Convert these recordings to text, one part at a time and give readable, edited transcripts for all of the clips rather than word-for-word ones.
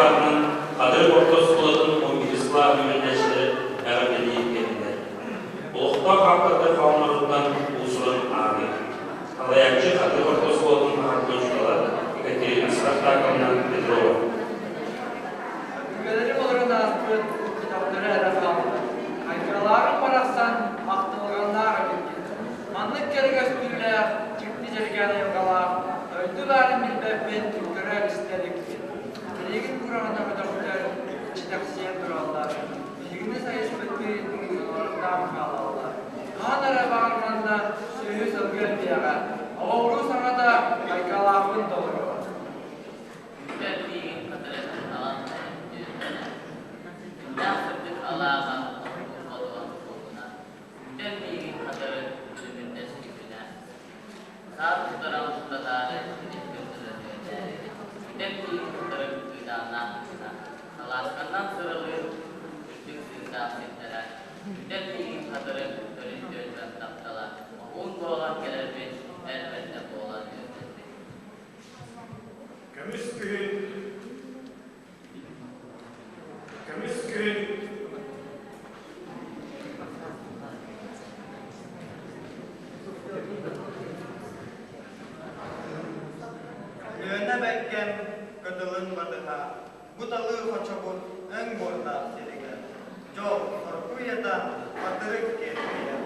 аатынан Хатырык орто оскуолатын 11 сыллаах үөрэнээччилэрэ эҕэрдэлии кэллилэр. Олохтоох ааптардар хоһоонноруттан уус-уран ааҕыы. Салайааччы Хатырык орто оскуолатын аҕатын учуутала Екатерина Сартаковна Петрова. Өбүгэлэрим олорон ааспыт өтөхтөрө эрэ хаалла. Айгыралаарым барахсан ахтылҕаннаах эбиккин. Маннык кэрэ көстүүлээх, дьикти дьэргээн айылҕалаах дойду баарын билбэппин, көрө-истэ иликпин. Билигин кураанах өтөхтөр иччитэхсийэн тураллар. Биһигини сайыспыттыы олорохтоон хаалаллар. Хаһан эрэ баҕар манна сүөһү-сылгы элбиэҕэ. Оҕоҕуруу саҥата айгалаахпын толоруо. Күндэл миигин кытары аҕам түөртэнэ. Күннээх сырдык алааһа хотугу куугуна. Күндэл миигин кытары күлүмүрдэс күнэ. Саас утаран устатаары күнүс көрдөрө Күндэл миигин кытары кыыдааннаах гына. Салаасканнан сыралыыр үрдүк сыырдаах сирдэрэ. Күндэл миигин кытары төрүт түөлбэм таптала. Уһун буолан кэлэрбин эр бэрдэ буолан үөрдэрбин. Көмүс күһүн, көмүс күһүн Өлүөнэ бэккэм кытылын батыһа, бу талыы хочобут өҥ буордаах сиригэр, дьол соргу уйата хатырык киэркэйэр.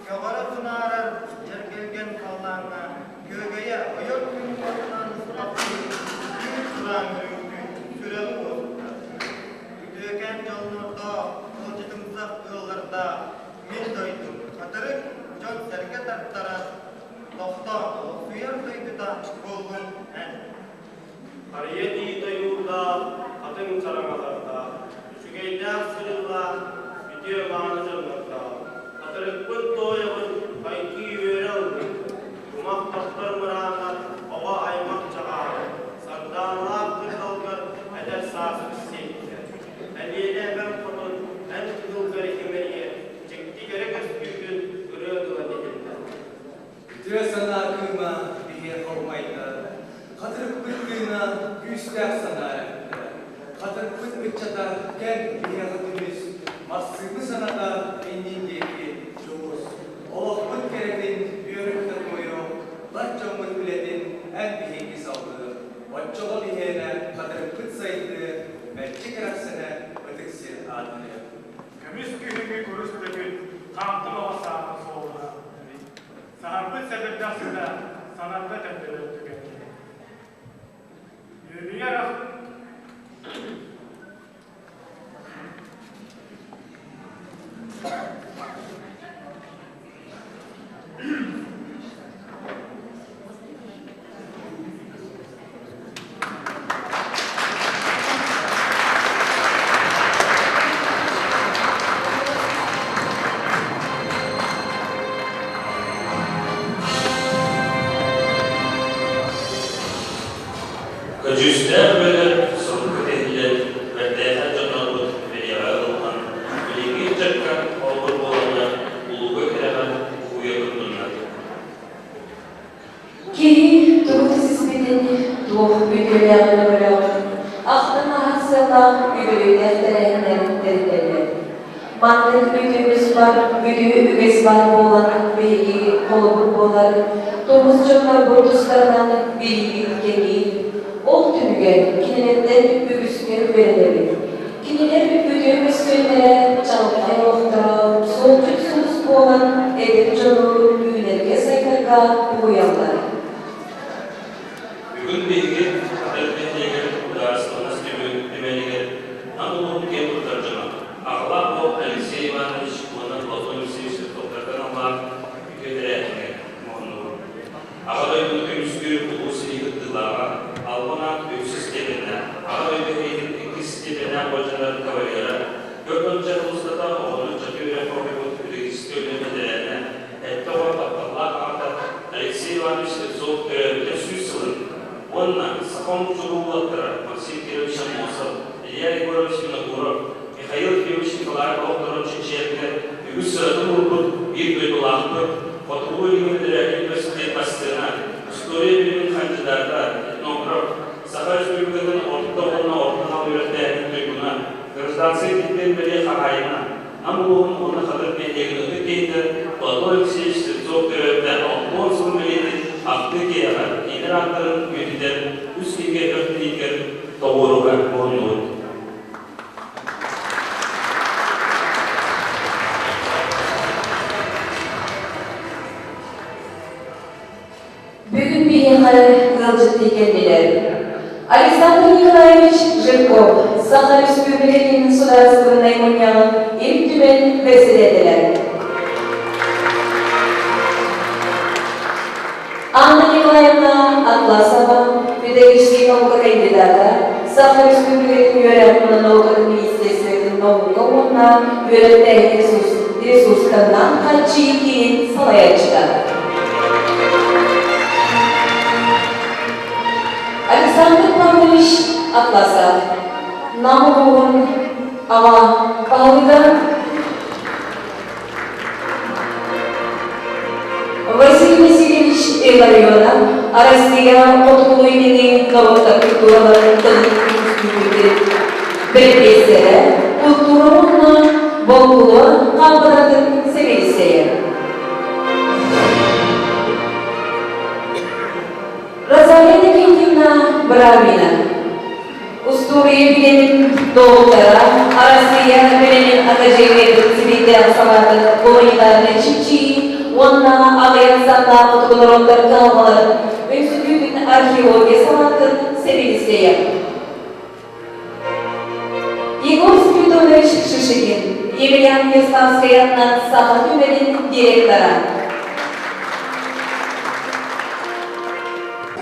Көҕөрө тунаарар дьэргэлгэн халлааҥҥа күөгэйэ ойор күн уотунан таптыыр түүн тураан күн сүрэҕи уоскутар. Үтүөкэн дьоллордоох, ыалдьытымсах ыаллардаах мин дойдум хатырык дьон-сэргэ тартарар, тохтоон олохсуйар дойдута буоллун эн. Харыйа тиит ойуурдаах, хатыҥ чараҥалардаах, үчүгэйдээх сырыылаах, үтүө мааны дьоннордоох, хатырыкпын туойабын, хайгыы үөрэ ыллым. Кумах тохтор мыраана, оҕо аймах чаҕаара, сардаалаах кырдалгар эдэр сааспыт сиэттэ. Элиэнэ эбэм хотун, эн кыһылгар имэрийэ, дьикти кэрэ көстүүгүн ырыа тыла иһиллэр. Үтүө санаа кыыма биһиэхэ умайда, Хатырыкпыт тыына күүстээх санаа эттэ. Хатырыкпыт ыччата кэл биһиэхэ түмүс, Массыына саната иннин диэки дьулус. Олохпут кэрэтин үөрэ-көтө туойуох, Бар дьоммут үлэтин эн биһиги салгыах. Оччоҕо биһиэнэ хатырыкпыт сайдыа, Мэлдьи кэрэхсэнэ ытык сир аатырыа. Көмүс күһүҥҥү курус төгүл хаамтым оҕо сааһым суолунан. Саһарбыт сэбирдэх сыта санарда төннөрөр түгэннэри. Үөрүйэр Көдьүүстээх үлэлэр сурукка тиһиллэн, бэртээхэй дьоннорбут бэлиэҕэ ылыллан, билиҥҥи ыччакка холобур буоланнар улууга кэрэҕэ уһуйа турдуннар. Киһи тугу сиспитин, туох үтүөлээҕин-өҥөлөөҕүн ахтан ааһар сыаллаах үбүлүөйдээх тэрээһиннэр тэриллэллэр. Маннык үтүө үгэс бар, үтүө үгэс баар буолан биһиги холобур буолар, тумус дьоннорбут тустарынан билиибит кэҥиир. Ол түмүгэр кинилэртэн үгүскэ үөрэнэбит. Кинилэр үтүө мөссүөннэрэ, чаҕылхай олохторо, суолдьут сулус буолан эдэр дьону үүнэргэ-сайдарга угуйаллар. Бүгүн биһиги Хатырык нэһилиэгэр судаарыстыбаннас түмэлигэр Нам улууһун киэн туттар дьоно, аҕалаах уол Алексей Иванович уонна Платон Алексеевич Слепцовтартан аллаах үтүө тэрээһиҥҥэ муһуннубут. Аҕа дойдуну көмүскүүр улуу сэрии кыттыылааҕа, албан аат үһүс истиэпэннээх, Аҕа дойду сэриитин иккис истиэпэннээх уордьаннарын кавалера, түөрт уонча сыл устата оҕону ыччаты үөрэх хоһуйбут педагогическай үлэ бэтэрээнэ, эттэ оҕо тапталлаах аҕата Алексей Иванович Слепцов төрөөбүтэ 100 сылын уонна саха омук чулуу уолаттара Максим Кирович Аммосов, Илья Егорович Винокуров, Михаил Ефимович Николаев олохторун чинчийэргэ үгүс сыратын уурбут биир дойдулаахпыт, Хотугу Илиҥҥи федеральнай университет бастыҥа, история билимин хандьыдаата, этнограф, диэн бэлиэ хаһаайына, Нам улууһун уонна Хатырык нэһилиэгин ытык киһитэ Платон Алексеевич Слепцов төрөөбүтэ 60 сыл бэлиэтин ахтыы киэһэҕэ кинилэр ааттарын үйэтитэр үс кинигэ өр тириитигэр тоҕуоруһа муһуннубут. Бүгүн биһиэхэ ыалдьыттыы кэллилэр. Александр Николаевич Жирков, Саха Республикатын Судаарыстыбаннай Мунньаҕын Ил Түмэн бэрэссэдээтэлэ. Анна Николаевна Атласова, педагогическай наука кандидата, Саха Республикатын үөрэх уонна наукатын министерствотын наука уонна үөрэхтээһин ресурстарынан хааччыйыы киинин салайааччыта. Александр Павлович Атласов, Нам улууһун аҕа баһылыга Василий Васильевич Илларионов, Россия хотугулуу-илиҥҥи норуоттар культураларын тылын институтун бэрэпиэссэрэ, култуура уонна болкулуор хаапыдыратын сэбиэдиссэйэ. Розалия Никитина Бравина Устуоруйа билимин доктора, Арассыыйа билимин академиятын сибиирдээҕи салаатын гуманитарнай чинчийии уонна аҕыйах саннаах хотугу норуоттар кыһалҕаларын үнстүтүүтүн археология салаатын сэбиэдиссэйэ. Егор Спиридонович Шишигин, Емельян Ярославскай атынан Саха түмэлин директора.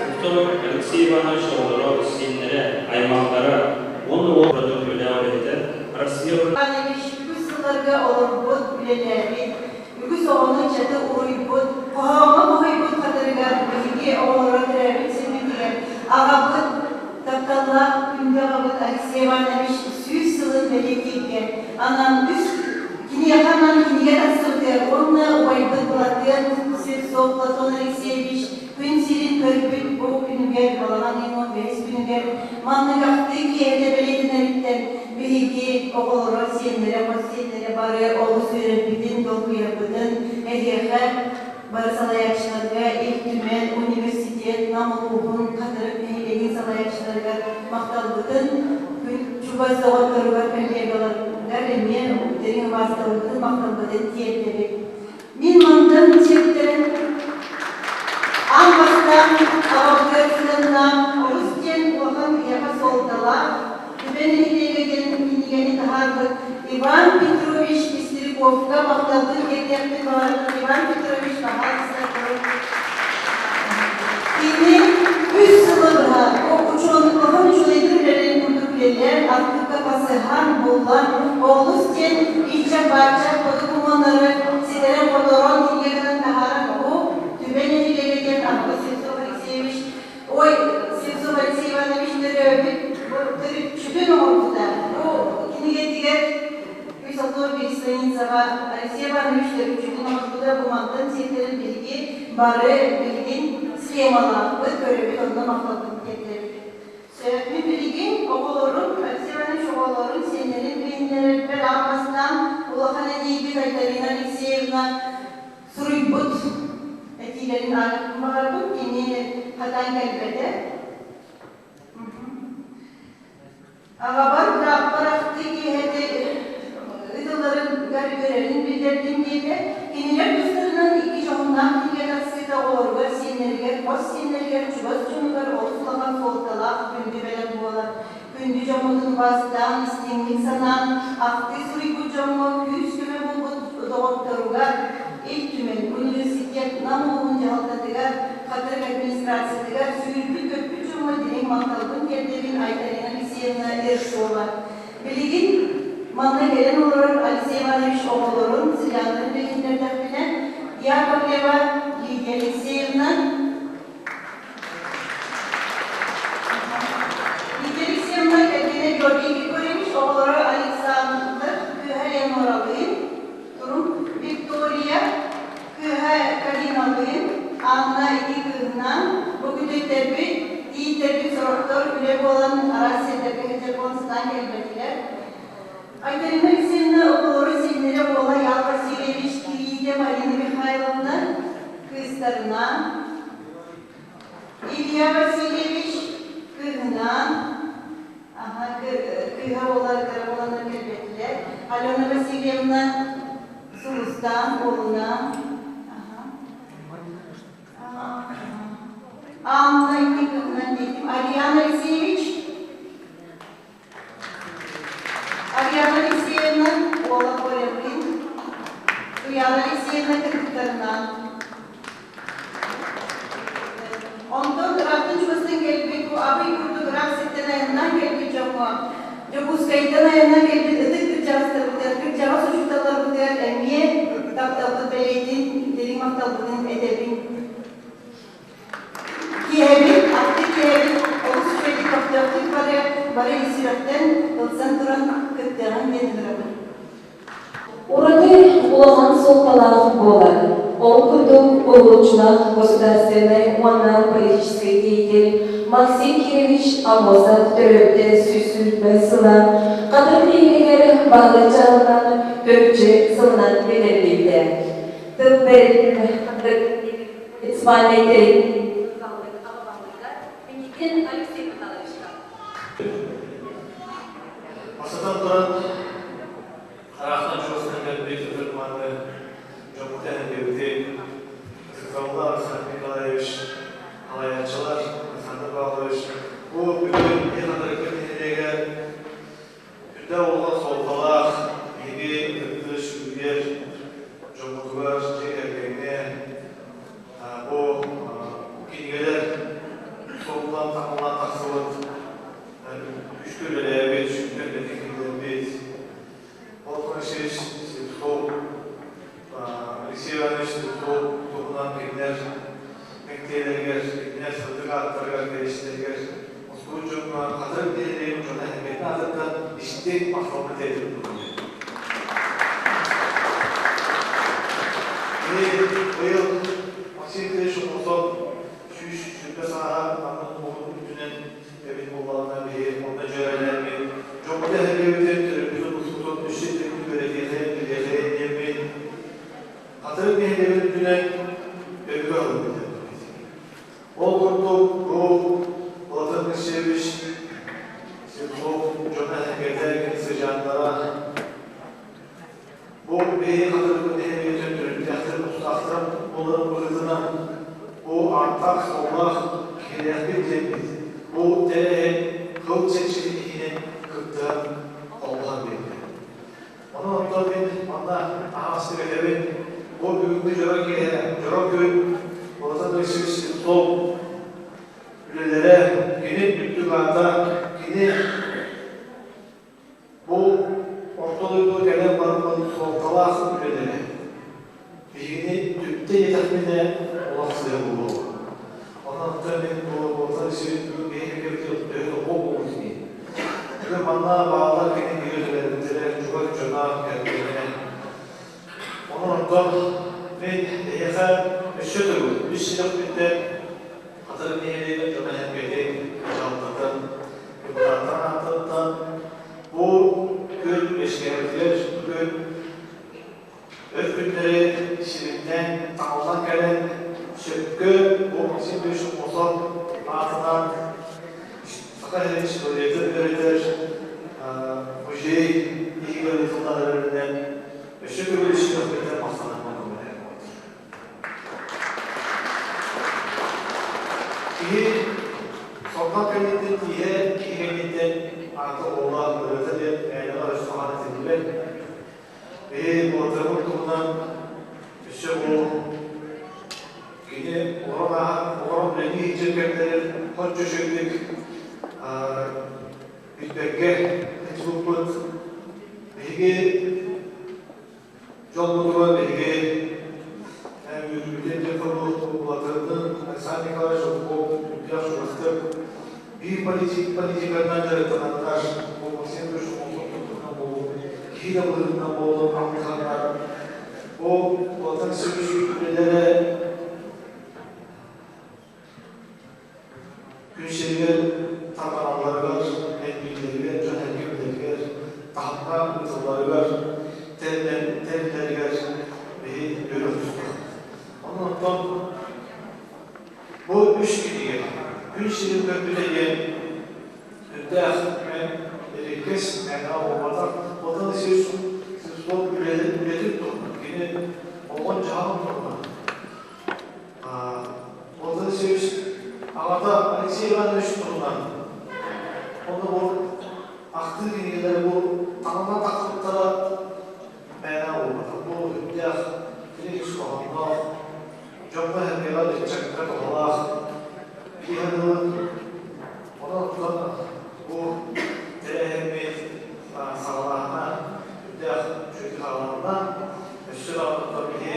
Оттон Алексей Иванович оҕолоро, сиэннэрэ, аймахтара уонна уол продукт үлэҕэ үлэһитэ Россия Иванович үгүс сылларга олорбут, үлэлээбит, үгүс оҕону ыччаты уруйбут, хоһооҥҥо хоһуйбут хатырыгар биһиги оҕолоро төрөөбүт сирбитигэр аҕабыт, тапталлаах күндү аҕабыт Алексей Иванович 100 сылын бэлиэтииргэ анаан үс киниэхэ анаан кинигэ тахсыбытыгар уонна убайбыт Былатыан Слепцов Платон Алексеевич Күн сирин көрбүт бу күнүгэр, балаҕан ыйын 15 күнүгэр маннык ахтыы киэһэтэ бэлиэтэнэриттэн биһиги оҕолоро, сиэннэрэ, хос сиэннэрэ бары олус үөрэрбитин, долгуйарбытын эһиэхэ бары салайааччыларга Ил Түмэн, университет, Нам улууһун, Хатырык нэһилиэгин салайааччыларыгар махталбытын, чугас доҕотторугар, коллегаларыгар эмиэ дириҥ убаастабылбытын, махталбытын тиэрдэбит. Мин мантан сиэттэрэн аан бастаан аҕабытыгар сыһыаннаах олус диэн улахан киһиэхэ суолталаах Түбэ нэһилиэгэ диэн кинигэни таһаарбыт Иван Петрович Пестряковка махталбын тиэрдиэхпин баҕарабын. Иван Петрович пожалуйста, Кини үс сылы быһа улахан учуонайдар үлэлэрин курдук үлэлээн, архыыпка хасыһан, буллан, олус диэн иччэ-баачча докумуоннары ситэрэн-хоторон кинигэ гынан таһааран бу Түбэ нэһилиэгэ диэн аҕабыт Слепцов Алексеевич, ой, Слепцов Алексей Иванович төрөөбүт төрүччүтүн оҥорбута. Бу кинигэтигэр үс алта биир страницаҕа Алексей Иванович төрүччүтүн оҥорбута. Бу мантан сиэттэрэн биһиги бары билигин схемалаахпыт, көрөбүт, онно махталбытын тиэрдэбит. Мин билигин оҕолорум, Алексей Иванович оҕолорун, сиэннэрин билиһиннэрэрбэр аан бастаан улахан эдьиийбит Айталина Алексеевна суруйбут этиилэрин ааҕыахпын баҕарабын. Кини хатаан кэлбэтэ. Аҕабар бырааппар ахтыы киэһэтэ ыытылларыгар үөрэрин биллэрдим диэтэ. Кинилэр тустарынан икки дьоһуннаах кинигэ тахсыыта оҕолоругар, сиэннэригэр, хос сиэннэригэр, чугас дьонугар олус улахан суолталаах күндү бэлэх буолар. Күндү дьоммутун убаастаан, истиҥник санаан, ахтыы суруйбут дьоҥҥо күүс-көмө буолбут доҕотторугар Ил Түмэн, университет Нам улууһун дьаһалтатыгар, Хатырык администрациятыгар сүүрбүт-көппүт дьоҥҥо дириҥ махталбын тиэрдэбин Айталина Алексеевна Ершова. Билигин манна кэлэн олорор Алексей Иванович оҕолорун, сыдьааннарын билиһиннэрдэхпинэ, Яковлева Лидия Алексеевна, Лидия Алексеевна кэргэнэ Георгий Григорьевич оҕолоро Александр кыыһа Леноралыын, Турун Виктория кыыһа Кариналыын, Анна ити кыыһынаан бу күтүөттэрбит, тиийтэрбит сорохтор үлэ буолан араас сирдэргэ сылдьар буолан сатаан кэлбэтилэр. Айталина Алексеевна оҕолоро сиэннэрэ уола Ян Васильевич кийиитэ Марина Михайловна кыыстарынан, Илья Васильевич кыыһынан, аха, кыыһа уола кыра буоланнар кэлбэтилэр. Алена Васильевна Сулустаан уолунаан, Анна Никитовна диэтим. Ариана Алексеевич Ариана Алексеевна уола Колялыын, Туяра Алексеевна кыргыттарынан. Онтон ыраахтан чугастан кэлбит, бу Абый курдук ыраах сиртэн айаннаан кэлбит дьоҥҥо, Дьокуускайтан айаннаан кэлбит ытык кырдьаҕастарбытыгар, кырдьаҕас учууталларбытыгар эмиэ тапталбыт бэлиэтин, дириҥ махталбытын этэбин. Киэһэбит, аттык киэһэбит олус үчүгэйдик көхтөөхтүк бары бары ис-сүрэхтэн ылсан туран кыттыаҕыҥ диэн ыҥырабын. Ураты улахан суолталаах буолар. Ол курдук уһулуччулаах государственнай уонна политическай деятель Максим Кирович Аммосов төрөөбүтэ 120 сыла Хатырык нэһилиэгэр баһылык дьаһалынан төрүччү сылынан биллэриллибитэ. Тыл бэриллибит муниципальнай тэрилтэ Пинигин Алексей Михайловичка. Бастатан туран, хараахтан чугастан кэлбит ытык-мааны дьоммут эһэргэбитин, ытыктабыллаах Александр Николаевич, салайааччылар Александр Павлович, бу бүгүн Ийэ Хатырыкка нэһилиэгэр Үрдэ улахан суолталаах биһиги ытыктыыр сүгүрүйэр дьоммутугар, дьиэ кэргэҥҥэ бу кинигэлэр суруллан таҥыллан тахсыбыт күүскэ үлэлээбит, сүҥкэн үлэни киллэрбит Платон Алексеевич Слепцов, Алексей Иванович Слепцов туһунан кинилэр мэктиэлэригэр, кинилэр сырдык ааттарыгар, кэриэстэригэр Мустубут дьоҥҥо хатырык нэһилиэгин дьоно эһэргэтин аатыттан истиҥ махталбын тиэрдэбин туһунан. Кини быйыл Максим Ильич Омосов 120 сааһа намын уһун үрдүнэн эбит буоллаҕына биһи онно дьүөрэлээммит дьоммут эһэргэбитин төрөппүтүн устутун үс сирдэрин үөрэтиэхэ билиэхэ диэммит хатырык нэһилиэгин үрдүнэн өбүгэ ылыммыт. Ол курдук, бу Платон Алексеевич Светлов дьоно эһэргэтэ, кини сыдьааннара бу биһиги хатырыкпыт нэһилиэгин төрүттээхтэрин тустаахтарын буоларын быһыытынан бу ааттаах-суоллаах киһилээхпит диэммит бу тэрээһин кыл чэрчитин иһинэн кыттыһан холбоһон биэрдэ. Онон оттон мин манна аһаҕастык этэбин, бу бүгүҥҥү дьоро киэһэ, дьоро күн Платон Алексеевич Слепцов үлэлэрэ, кини үрдүк аата, кини бу орто дойдуга кэлэн барбыт суолталаах үлэлэрэ биһигини түптэ диэтэхпинэ олох сыыһа буолуо. Онон оттон мин бу Платон Алексеевич бүгүн биһиги кэлбит төһө да буолбут ини. Бүгүн манна бааллар кини биир үлэлэрэ, чугас дьоно, кэргэнэ. Онон оттон мин эһиэхэ өссө төгүл үс сүрэхпиттэн Хатырык нэһилиэгин дьоно эһэргэтин, дьаһалтатын, депутаттар ааттарыттан бу күн үөскээбитигэр бүгүн Өр күннэри сириннэн таҥыллан кэлэн, сөпкө бу Максим Ильич Аммосов аатынан Саха сирин историятын үөрэтэр музей иһигэр ыытыллан эрэринэн өссө төгүл ис-сүрэхпиттэн махтанарбын көҥүллээн Киһи солдат кэнниттэн тииһэ, киһи кэнниттэн аата уола ырыата диэн мээнэҕэ өс хоһоон этиллибэт. Биһи уолаттарбыт туһунан өссө бу кини олорон ааһан, олорон үлэлии сылдьар кэмнэрин хоччо үчүгэйдик билбэккэ сылдьыбыппыт. Биһиги дьолбутугар биһиги үөрүүбүтүн диэн уолаттарбытын Александр Николаевич Жирков үрдээх чугастык биир политиканан дьарыктананнар, бу Максим Ильич туһунан буолуо, киһи да быһыытынан буолуо алтыһаннар, бу Платон Алексеевич үлэлэрэ күн сиригэр тарҕаналларыгар, элбииллэригэр, дьон эргэ билэригэр таһымҥа ыытыллар. Үрдээх мен эриккэс мээнэҕэ буолбатах. Платон Алексеевич Слепцов үлэтин туһунан, кини олоҕун-дьаһаҕын туһунан. Платон Алексеевич аҕата Алексей Иванович туһунан. Онно бу ахтыы кинигэлэрэ бу таҥыллан тахсыбыттара мээнэ буолбатах. Бу үрдээх кини ис хоһоонноох, дьоҥҥо-сэргэҕэ, ыччакка туһалаах киһи аныыбын. Онон оттон бу тэрээһиммит саҕалааһына үрдээх үчүгэй саҕаланна. Өссө даҕаны оттон биһи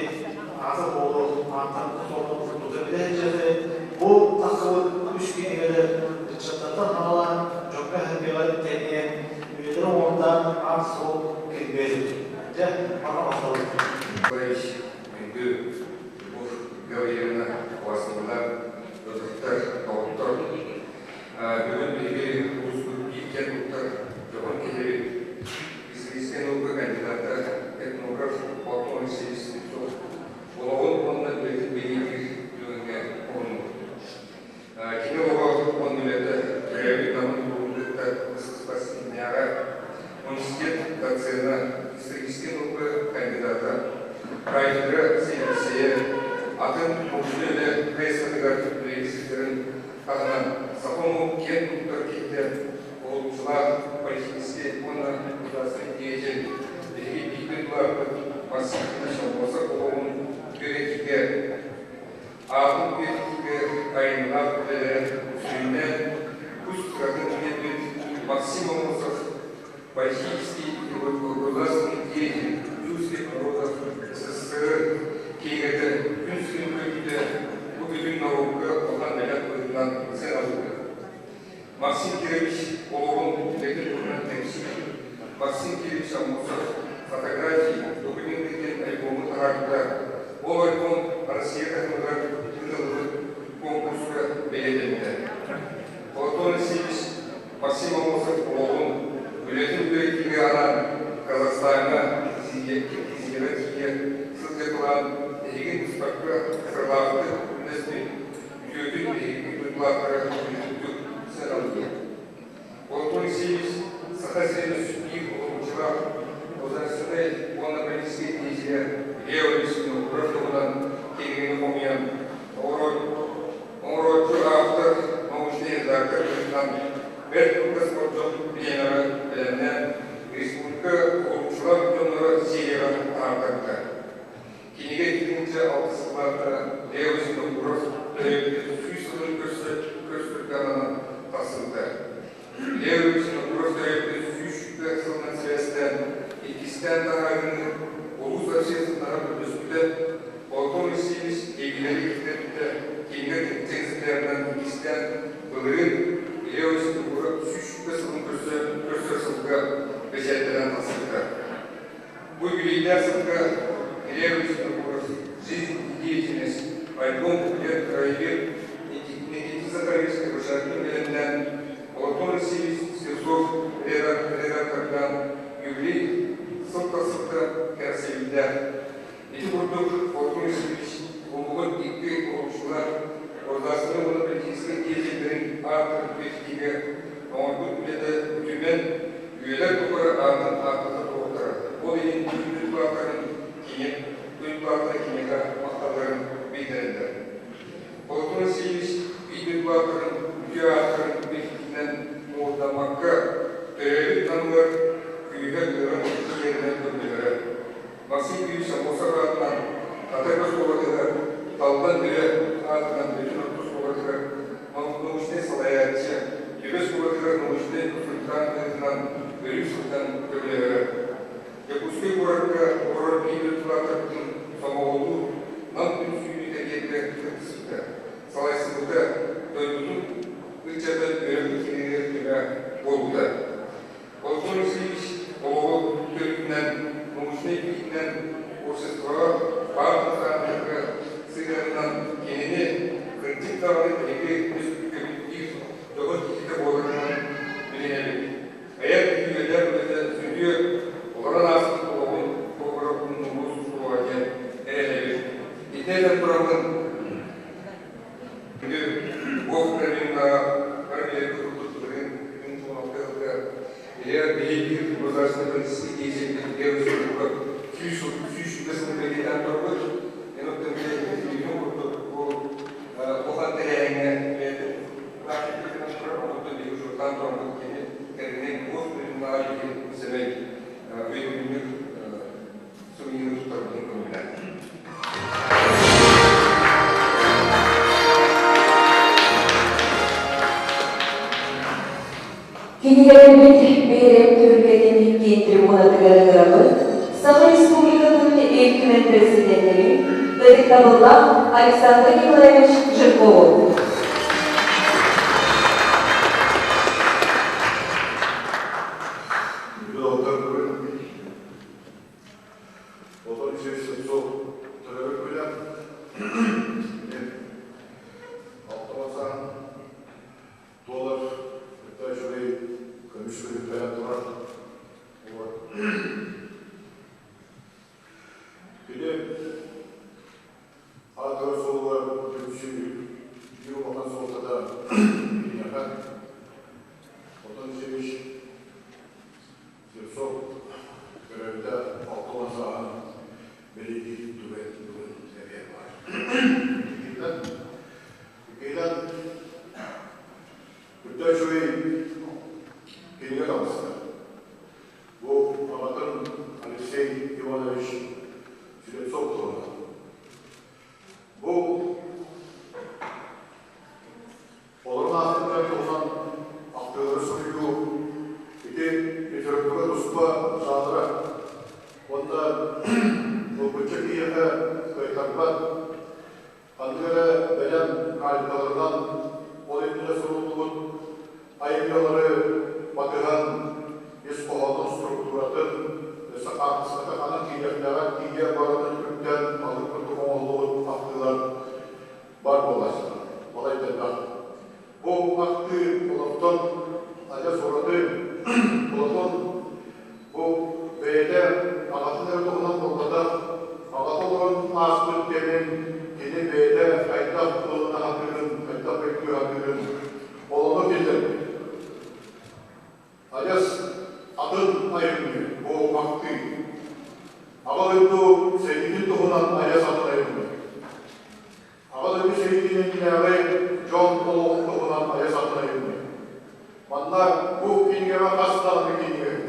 аата буолуох аантан тутуллубут тута билэ сылдьыаххайын. Бу тахсыбыт үс кинигэлэр ыччаттартан саҕалаан дьоҥҥо-сэргэҕэ тэнийэн, үйэлэри уҥуордаан аат-суол кирбиэ. Дьэ, манна махталым. Николаевич, күндү Любовь Гаврильевна, убастабыллар, ытыктар, доҕоттор! Бүгүн биһиги улууспут биир киэн туттар дьоһун киһибит, историческай наука кандидата, этнограф Платон Алексеевич Слепцов олоҕун уонна үлэтин бэлиэтиир түгэҥҥэ оһуннубут. Кини оҕо уонна үлэтэ төрөөбүт Намын улууһун кытта быстыспат ситимнээҕэ, университет доцена, историческай наука кандидата, кафедра сэбиэдиссэйэ, атын научнай үлэ хайысхатыгар үлэлии сылдьарын таһынан саха омук киэн туттар киһитэ, уһулуччулаах политическай уонна государственнай деятель, биһиги бииргэ дойдулаахпыт Максим Ильич Аммосов олоҕун үөрэтиигэ Аатын үйэтитиигэ айымньылаах үлэлэрэ сүрүннээн тус сыратын биэрбит Максим Аммосов политический и государственный деятель тюркских народов СССР кинигэтэ күн сирин көрүүтэ бу бүтүн норуокка улахан бэлэх быһыытынан сыаналыыбыт. Максим Кирович олоҕун үлэтин туһунан кэпсиир. Максим Кирович Аммосов фотографии, документы диэн альбому таһаарбыта. Ол альбом Россия таһымыгар ыытыллыбыт конкурска бэлиэтэммитэ. Платон Алексеевич Максим Аммосов олоҕун, үлэтин үөрэтиигэ анаан Казахстаҥҥа, Киргизияҕа тиийэ сылдьыталаан эһиги быспакка сыралаахтык үлэлэспит үтүөтүн биһиги дойдулаахтара үрдүктүк сыаналыыр. Платон Алексеевич Саха сирин биир уһулуччулаах государственнай уонна политическай деятелэ Лео Винокуров туһунан кинигэни хомуйан оҥорооччу автор, научнай редактор быһыытынан бэрт кылгас болдьох бириэмэҕэ бэлэмнээн республика уһулуччулаах дьонноро серияҕа таһаартарбыта. Кинигэ 2006 сыллаахха Лео Винокуров төрөөбүтэ 100 сылын көрсө көрсөргө ананан тахсыбыта. Лео Винокуров төрөөбүтэ 120 сылынан сибээстээн иккистээн таһаарыыны улуус общественноһа көрдөспүтэ, Платон Алексеевич Егерь киллэрбитэ кинигэ текстэринэн иккистээн былырыын Лео Винокуров 120 сылын көрсө көрсөр сылга бэчээттэнэн тахсыбыта. Бу юбилейдаах сылга Илья Винокуров «Жизнь и деятельность» альбом-буклет краевед Никита Захарович Кабышаркин бэлэмнээн, Платон Алексеевич Слепцов редактордаан юбилей сыл тахсыбыта кэрэхсэбиллээх. Ити курдук Платон Алексеевич омугун икки уһулуччулаах государственнай уонна политическай деятеллэрин ааттарын үйэтитиигэ оҥорбут үлэтэ үтүмэн, үйэлэр тухары аатын ааттата туруохтара. Ол иһин бүтүн дойдулаахтарын кини дойдулаахтара киниэхэ махталларын биллэрэллэр. Платон Алексеевич биир дойдулаахтарын үтүө ааттарын үйэтитиинэн муҥурдаммакка, төрөөбүт Намыгар күүһэ ыаран тиийэринэн көрдөһөрө. Максим Юрьевич Аммосов аатынан Хатырык оскуолатыгар Таллан Бүрэ аатынан Бүтүн орто оскуолатыгар научнай салайааччы, Түбэ оскуолатыгар научнай консультант быһыытынан өрүү сылдьан көмөлөһөрө. Дьокуускай куоракка олорор биир дойдулаахтарбытын сомоҕолуур Нам түмсүүнү тэрийэргэ кыттыспыта, салайсыбыта, дойдутун ыччата үөрэх киинигэр көмө буолбута. Платон Алексеевич олоҕу төрүтүнэн, научнай билиитинэн обществоҕа баар хамсааһыннарга сыһыанынан кинини кырдьык даҕаны биһиги республикабыт биир дьоһун киһитэ буоларынан билинэбит. Айар күүһүлээх үлэтэ сүрүө олорон ааспыт олоҕун туһугар умнуллуо суоҕа диэн эрэнэбит. Биһиги биир государственный политический деятель первый срок сүүс сылын бэлиэтээн турбут. Эн оттон билигин курдук бу улахан тэрээһиҥҥэ бэйэтин турар, онтон биһиги учуоттаан тураммыт кини кэргэнин туох быһыылаах иһин сэмэй өйдөбүнньүк сувениры туттарбытын көҥүллээн. Кинилэрбит биһирэм түһүлгэтин киин трибунатыгар ыҥырабыт Саха Республикатын Ил Түмэн Президеннэрин ытыктабыллаах Александр Николаевич Жиркову. Отон 700 төрөбүт күнэ Алтабасан туолар кытта үчүгэй көмүс күнүн кэлэн турар. Вот. Кини аатырар суолугар түмсүү биир улахан суолтата киниэхэ. Отон Севич Слепцов төрөөбүтэ 60 сааһын бэлиэтиир түгэн бүгүн эмиэ баар. Иккиһинэн, үрдэ үчүгэй кинигэ таҕыста. Бу аҕатын Алексей Иванович Слепцов туһунан. Бу Олорон ааспыттарын туһунан ахтыылары суруйуу ити литература туспа жанра уонна ылбычча киһиэхэ кыайтарбат ханнык эрэ бэлэм кальталарынан ол иннинэ суруллубут айымньылары батыһан ис хоһоонун структуратын өссө хаартыската ханан киириэхтээҕэр тиийэ барытын үктэн халыҥ курдук оҥоһуллубут ахтыылар бар буолааччылар. Балай элбэх. Бу ахтыы олортон адьас ураты Платон бу бэйэтэ аҕатын эрэ туһунан буолбатах, аҕата олорон ааспыт кэмин кини бэйэтэ хайдах ылына сатыырын, хайдах өйдүү сатыырын олону киллэрбит. Адьас атын айымньы бу ахтыы. Аҕа дойду сэриитин туһунан адьас атын айымньы. Аҕа дойду сэриитин иннинээҕи дьон олоҕун туһунан айа сатан айымньы. Манна бу кинигэҕэ хас даҕаны кинигэ киирэр.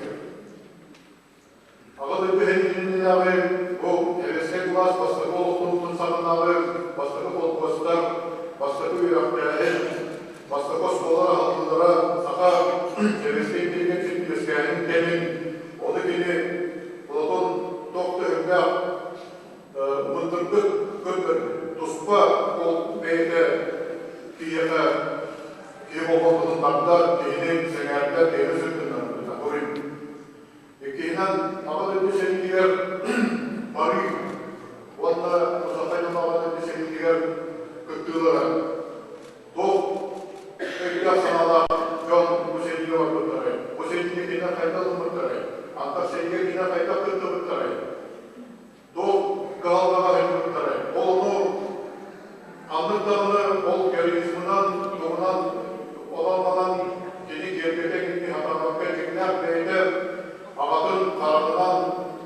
Аҕа дойду сэриитин иннинээҕи бу Сэбиэскэй былаас бастакы олохтонуутун саҕанааҕы бастакы холкуостар, бастакы үөрэхтээһин, бастакы оскуолалар аһыллыылара саха сэбиэскэй интеллигенциятын үөскээһин кэмин, ону кини Платон туох да өһүрдээх мындырдык көрдөрбүт. Туспа ол бэйэтэ киһиэхэ киһи болҕомтотун тардар, киһини сэҥээрдэр, киһини сырдыннарбыта. Иккиһинэн, Аҕа дойду сэриитигэр барыы уонна Саха дьоно Аҕа дойду сэриитигэр кыттыылара туох өйдөөх-санаалаах дьон бу сэриигэ барбыттарай, бу сэриигэ кинилэр хайдах ылыммыттарай, антах сэриигэ кинилэр хайдах кыттыбыттарай, Туох кыһалҕаҕа ыҥырбыттарай? Ол ону ханнык даҕаны ол героизмынан, тугунан онон-манан кини киэргэтэ кинини сатаабакка дьиҥнээх бэйэтэ аҕатын хараҕынан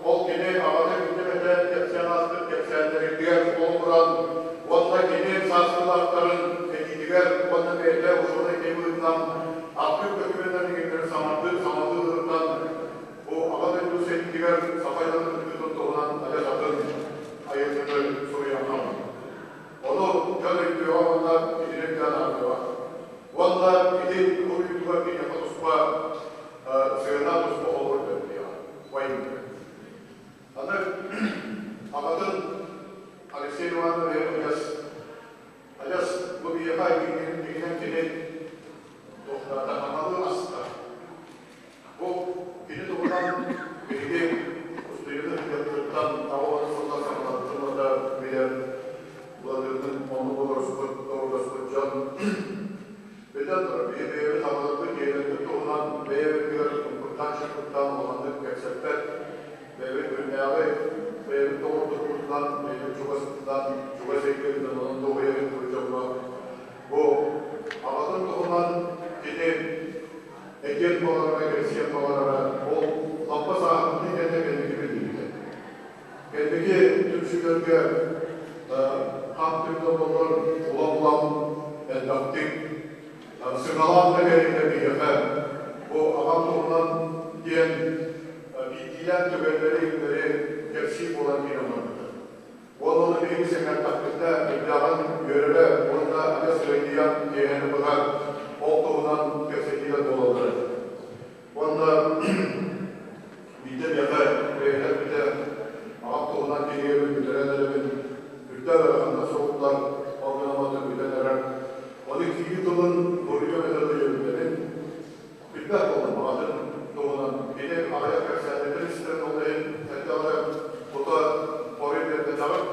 ол кини аҕата кимтэн кэпсээн ааспыт кэпсээннэригэр олоҕуран уонна кини сааскылаахтарын этиитигэр уонна бэйэтэ учуонай киһи быһыытынан архыып документарын иҥэрдэрин саҥардыы саҥалыы ырытан Бу Аҕа дойду сэриитигэр саха дьонун кыттыытын туһунан адьас атын айымньыны суруйан хаалбыт. Ону дьон өйдүөҕэ уонна итини өйдөөн ааҕыаҕа. Уонна ити суруйуутугар киниэхэ туспа сыана туспа холобур бэрдиэҕэ. Айымньы. Аны аҕатын Алексей Иванович адьас адьас бу биһиэхэ дьиҥинэн кини туохтаата аналыы аста. Бу кини туһунан биһиги устудьуон ыһыахтарыттан 80 сыллар саҕаларыттан ылата билэр Владимирдыын оннук олоруспут, доҕордоспут дьон. Биллэн турар, биһи бэйэбит аҕаларбыт, ийэлэрбит туһунан бэйэ-бэйэбитигэр тумпуттаан-чымпыттаан улаханнык кэпсэппэт, бэйэбит күннээҕи, бэйэбит доҕордоһуубутунан, бэйэбит чугаспытынан, чугас эйгэбитинэн онон дуоһуйабыт бу дьоҥҥо. Бу аҕатын туһунан кини Этиэн баҕарара, кэпсиэн баҕарара, ол лаппа сааһырбытын кэннэ кэнники биллибитэ. Кэнники түмсүүлэргэ хам-түм да буоллар улам-улам элбэхтик сыҥалаан да кэриҥэ биһиэхэ бу аҕам туһунан диэн биирдиилээн түгэннэри кэпсиир буолан киирэн барбыта. Уонна ону биһиги сэҥээрдэхпитинэ үрдээҕин үөрэрэ уонна адьас ыйдыйан киэһэни быһа ол туһунан кэпсэтиилэр буолаллар этэ. Уонна биирдэ миэхэ бэйэтэ эппитэ, аҕам туһунан кинигэбин бүтэрэн эрэбин, үрдээх ыараханнык суруллар, ол гынан баран бүтэн эрэр. Ону киһи тылын суруйуом этэ да диэбиттэрин, билбэт буоллум аҕатын туһунан. Кини аҕыйах кэпсээннэрин истэн ол иһин эрдэҕинэ тута хоруй биэрбэтэҕим.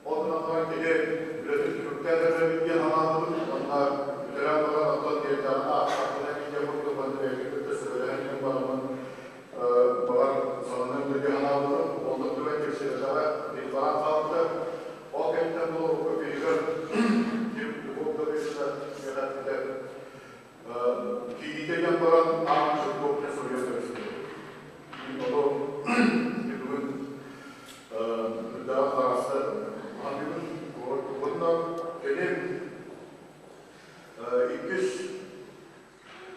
Ол гынан баран кини үлэтин түмүктээн эрэбин диэн санаабытым уонна бүтэрэн баран оттон биэрдэҕинэ аахтахпына диэн курдук уонна бэйэтин кытта сүбэлэһэн иһэн бараммын баҕар сананыам да диэн санаабытым. Оннук түгэн кэпсэбэтэҕэ, баран хаалбыта. Ол кэнниттэн бу көпүйүгэр ким Любовь Гавриловна миэхэ эппитэ Киһитэ диэн баран аан Жирков диэн суруйан кэбистим. Мин ону бүгүн үрдээх хараста аныыбын. Уонна кини иккис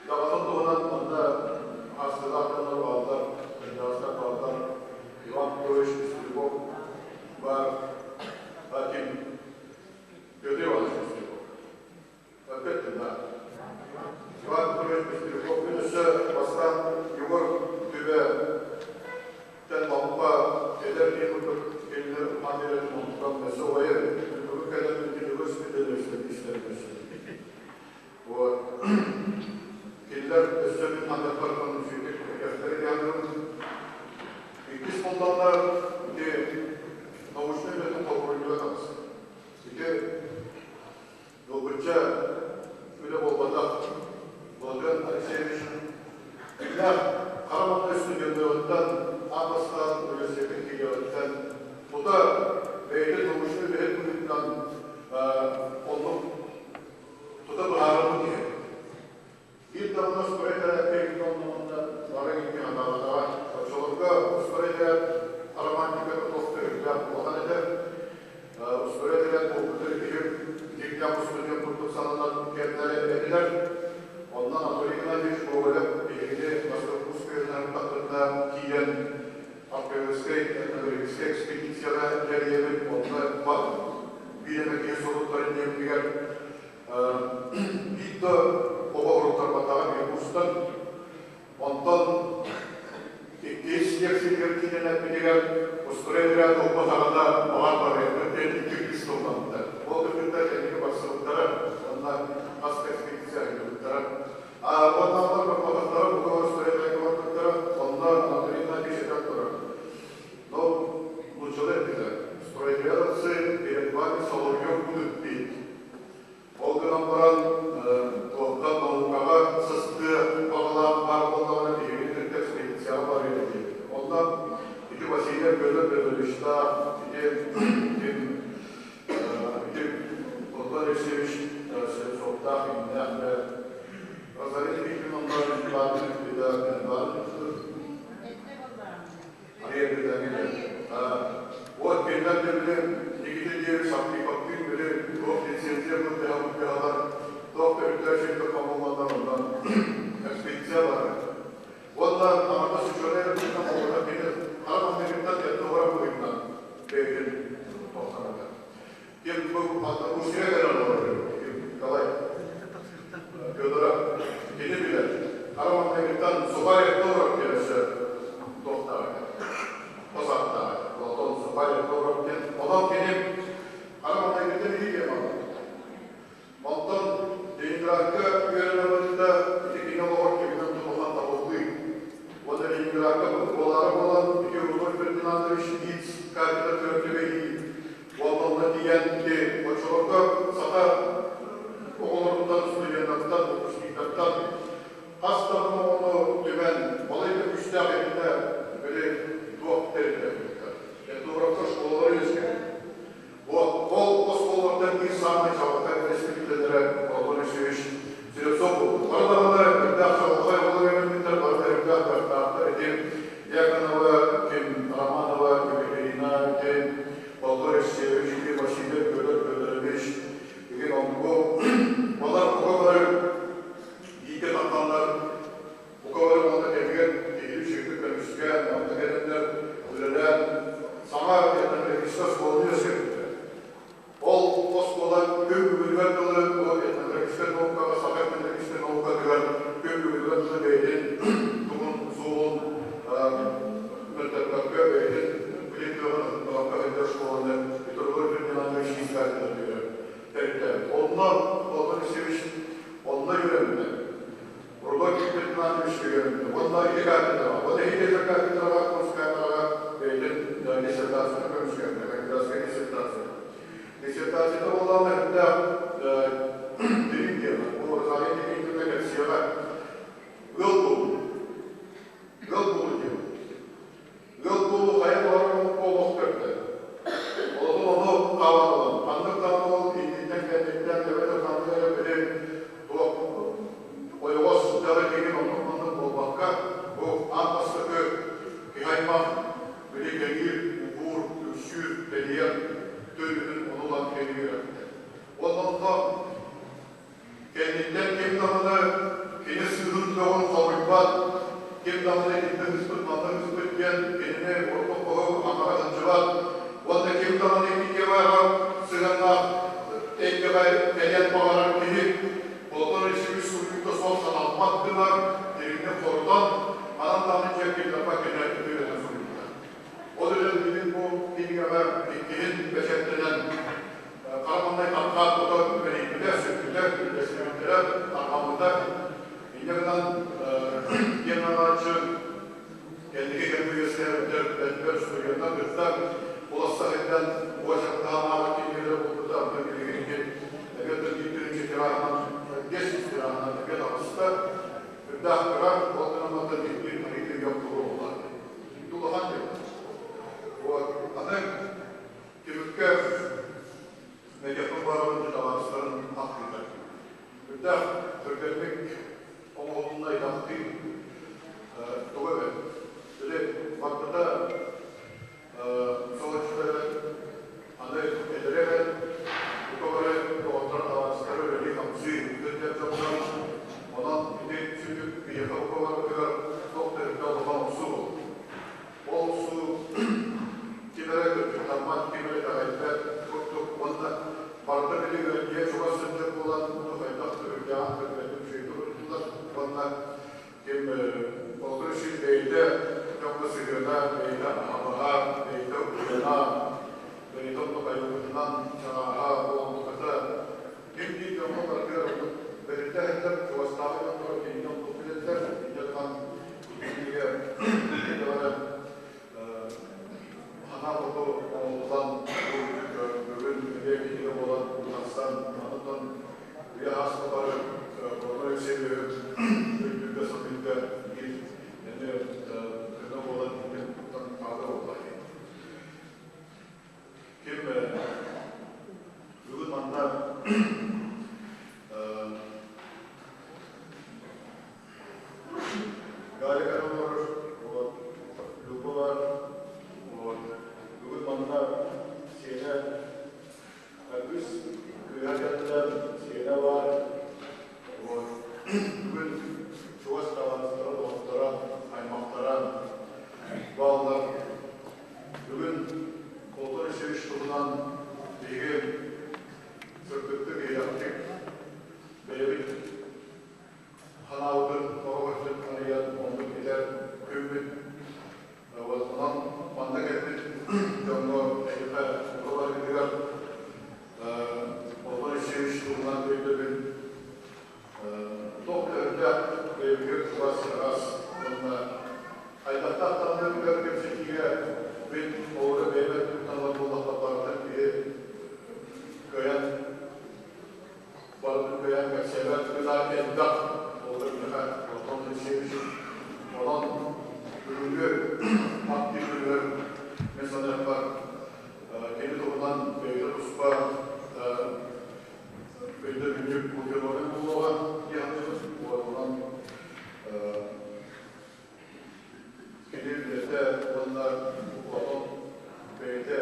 даҕатын туһунан манна аастылаах дьоннор бааллар, кырдьаҕастар бааллар. Иван Петрович Пестряков баар, ким Петр Иванович Пестряков. Опять да. Иван Петрович Пестряков күн өссө бастаан Егор Түбэ тэн лаппа эдэр киһи курдук кинилэр материалын онтон өссө убайар бүгүн кэлэн кинилэр специалистер истэрин өссө. Вот. Кинилэр өссө мин ханныктартан үчүгэй кэхтэри дианырым. Иккис буоллаҕына ити научнай үлэтин холборуйга таҕыста. Ити Долгучча үлэ буолбатах. Владлен Алексеевич Илья хара маҥнай студенныаҕыттан аан бастаан университекка киириэҕиттэн тута бэйэтин научнай үлэһит быһыытынан оннук тута быһаарыммыт киһи. Биир даҕаны устуоруйа этэрээккэ оннунна бары инники хатаабатаҕа. Оччолорго устуоруйа этэрээт романтиката туох да үрдээх улахан этэ. Устуоруйа этэрээт буолбута киһи дьиҥнээх устудьуон курдук сананар кэмнэрэ этилэр. Онно Анатолий Геннадьевич Гоголев биһигини Московскай таххытына киирэн археологическай, этнографическай экспедицияҕа тэрийэбит. Онно биир эмэ киһи суруттарын диэбитигэр биир да оҕо уруттарбатаҕа биир курстан. Онтон иккис лекциятыгар киирэн эппитигэр устуруй отряд ылбатаҕына баҕар барыахпыт диэн икки кыыс тылламмыта. Ол кыргыттар кэнники барсыбыттара уонна хас да экспедиция ыытыбыттара. Уонна олор барбатахтара, бука устуруй отрядка барбыттара. Онно Анатолий Игнатьевич этэн турар. Но нууччалыы эппитэ. Стройотрядовцы перед вами соловьев будут петь. Ол гынан баран, туохха наукаҕа сыстыа баҕалаах баар буоллаҕына биһигини кытта экспедицияҕа барыа диэбит. Онно ити Василий Петр Петровичтаах, ити ким ити Платон Алексеевич Слепцовтаах иннээх Розалина Викторовна Вот кинилэр да били Никита диэри саппыйбаттыын били туох лицензия бырдыһалар туох төрүттэр сиргэ хомулланнар онон экспедиция барар. Уонна аҥардас учуонай эрэ быһыытынан буолбатах кини хара маҥнайгыттан этнограф быһыытынан бэйэтин тохтонота. Ким бу Русия кэлэн олорор Николай Федоров кини билэр. Хара маҥнайгыттан сухарь этнограф диэн өссө туохтаах этэ. Хос ааттаах этэ. Платон сухарь этнограф диэн. Онон кини хара маҥнайгыттан илии диэн Онтон Ленинградка үөрэнэ барыыта ити кини олоҕор киминэн тутуллан табыллыы. Уонна Ленинградка буолаары буолан ити Рудольф Фердинандович Ниц кафедра төрдүгэйии уонна онно тиийэн ити оччолорго саха оҕолоруттан, студеннартан, выпускниктартан хас да оҕону түмэн балай Иванович үөрэммитэ. Уонна ити кафедраҕа, уонна ити кафедраҕа, курс кафедраҕа бэйэтин диссертацияны көмүскээбитэ, кандидатскай диссертация. Диссертацията буоллаҕына үрдээх дириҥ тема. Бу Розалия Никитина кэпсиэҕэ. Ыал буолуу. Ыал буолуу диэн. Ыал буолуу хайа баҕарар омукка олох төрдө. Олоҕун ону хаалан ылан, ханнык даҕаны ол инниттэн-кэнниттэн эбэтэр ханнык эрэ били туох ойоҕос дьара киһи оннук-маннык буолбакка, бу аан бастакы киһи аймах били кэҥиир, уһуур, үксүүр, тэнийэр төрүтүн ону ылан кэҥиир үөрэппитэ. Уонна онно Кэнниттэн ким даҕаны кини сыыһын-бөҕүн хомуйбат, ким даҕаны итиннэ ыспыт, манна ыспыт диэн кинини ордук хоһу аҥара сылдьыбат уонна ким даҕаны ити темаҕа сыһыаннаах эйгэҕэ кэлиэн баҕарар киһи Платон Алексеевич суруйуута суох санаммат гына дириҥник хорутан, анан даҕаны дьиэ киллэрбэт гына үтүөлэнэн суруйбута. Ол эрэн билигин бу кинигэҕэ иккиһин бэчээттэнэн хара маҥнай хапкаат тута бэрийбитэ, сүппүтэ, үллэстибиттэрэ, тарҕаммыта. Инньэ гынан диэн ааҕааччы кэнники кэмҥэ үөскээбиттэр бэрт суруйаннар кытта уласса сылдьан уочараттаан ааҕар кинигэлэрэ буолбута. Онон билигин ити эбэтэр биир тыһыынча тираһынан, 500 тираһынан эмиэ таҕыста. Үрдээх кыра, ол гынан баран биир арыый өйөх туруоруллар. Улахан диэн. Вот. Аны түмүккэ медиафон барабын табаарыстарын ахтыыта. Үрдээх түргэнник оҥоһулунна идахтыы тугу эбэт. Били барбыта соһуччута эбэт, аны эдэрэ эбэт, бука бары доҕоттор табаарыстары үлэлии-хамсыы сылдьар дьоннор. Онон ити сүтүк биһиэхэ бука барбытыгар туох да үрдэ улахан охсуу буолла. Ол охсуу ким эрэ кырдьыктаммат, ким эрэ итэҕэйбэт курдук уонна барыта били ыалдьыйа чугас сылдьар буолан, ону хайдах да үрдээҕин көрбөтүм үчүгэйдик урутуллар уонна ким Болтур үчүн бэйэтэ дьоҥҥо сыһыана, бэйэтэ аһаҕаһа, бэйэтэ уйана, бэйэтэ оннук айылгытынан чарааһа, болҕомтото ким биир дьоҥҥо барытыгар оннук бэриллэ сылдьар, чугастааҕы дьонноро кинини оннук билэллэр, инньэ гынан итиннигэ даҕаны ханаа хоту оҥоһуллан бүгүн эмиэ кинигэ буолан тахсан, онтон үйэ ааспа бары Платон Алексеевиһы өйдүүргэ саныырга биир эмиэ көмө буолан иһин хаалар буолла. Ким бүгүн манна Галика олорор, вот, Люба бар, вот, бүгүн манна сиэнэ үс кыыһа кэллэ, сиэнэ бар, вот, бүгүн чугас табаарыстара, доҕотторо, аймахтара бааллар. Бүгүн Платон Алексеевич туһунан биһиги сырдыктык, иһирэхтик бэйэбит ханаабытын оҕо өттүн арыйан оннук этэр күммүт. Онон манна кэлбит дьоҥҥо эһиэхэ бука барыгытыгар Платон Алексеевич туһунан өйдөбүл туох да үрдээх бэйэбитигэр чугас, ыраас уонна хайдахтаах даҕаны ыар кэпсэтиигэ мин олору бэйэбэр тутталлар буоллахха барытын киһи кыайан барытын кыайан кэпсээбэт гына элбэх буолар миэхэ Платон Алексеевич. Онон бүгүҥҥү ахтыы күнүгэр мин саныахпар кини туһунан бэйэтэ туспа өйдөбүнньүк учуонай буолуоҕа диэн уонунан кини үлэтэ уонна Платон бэйэтэ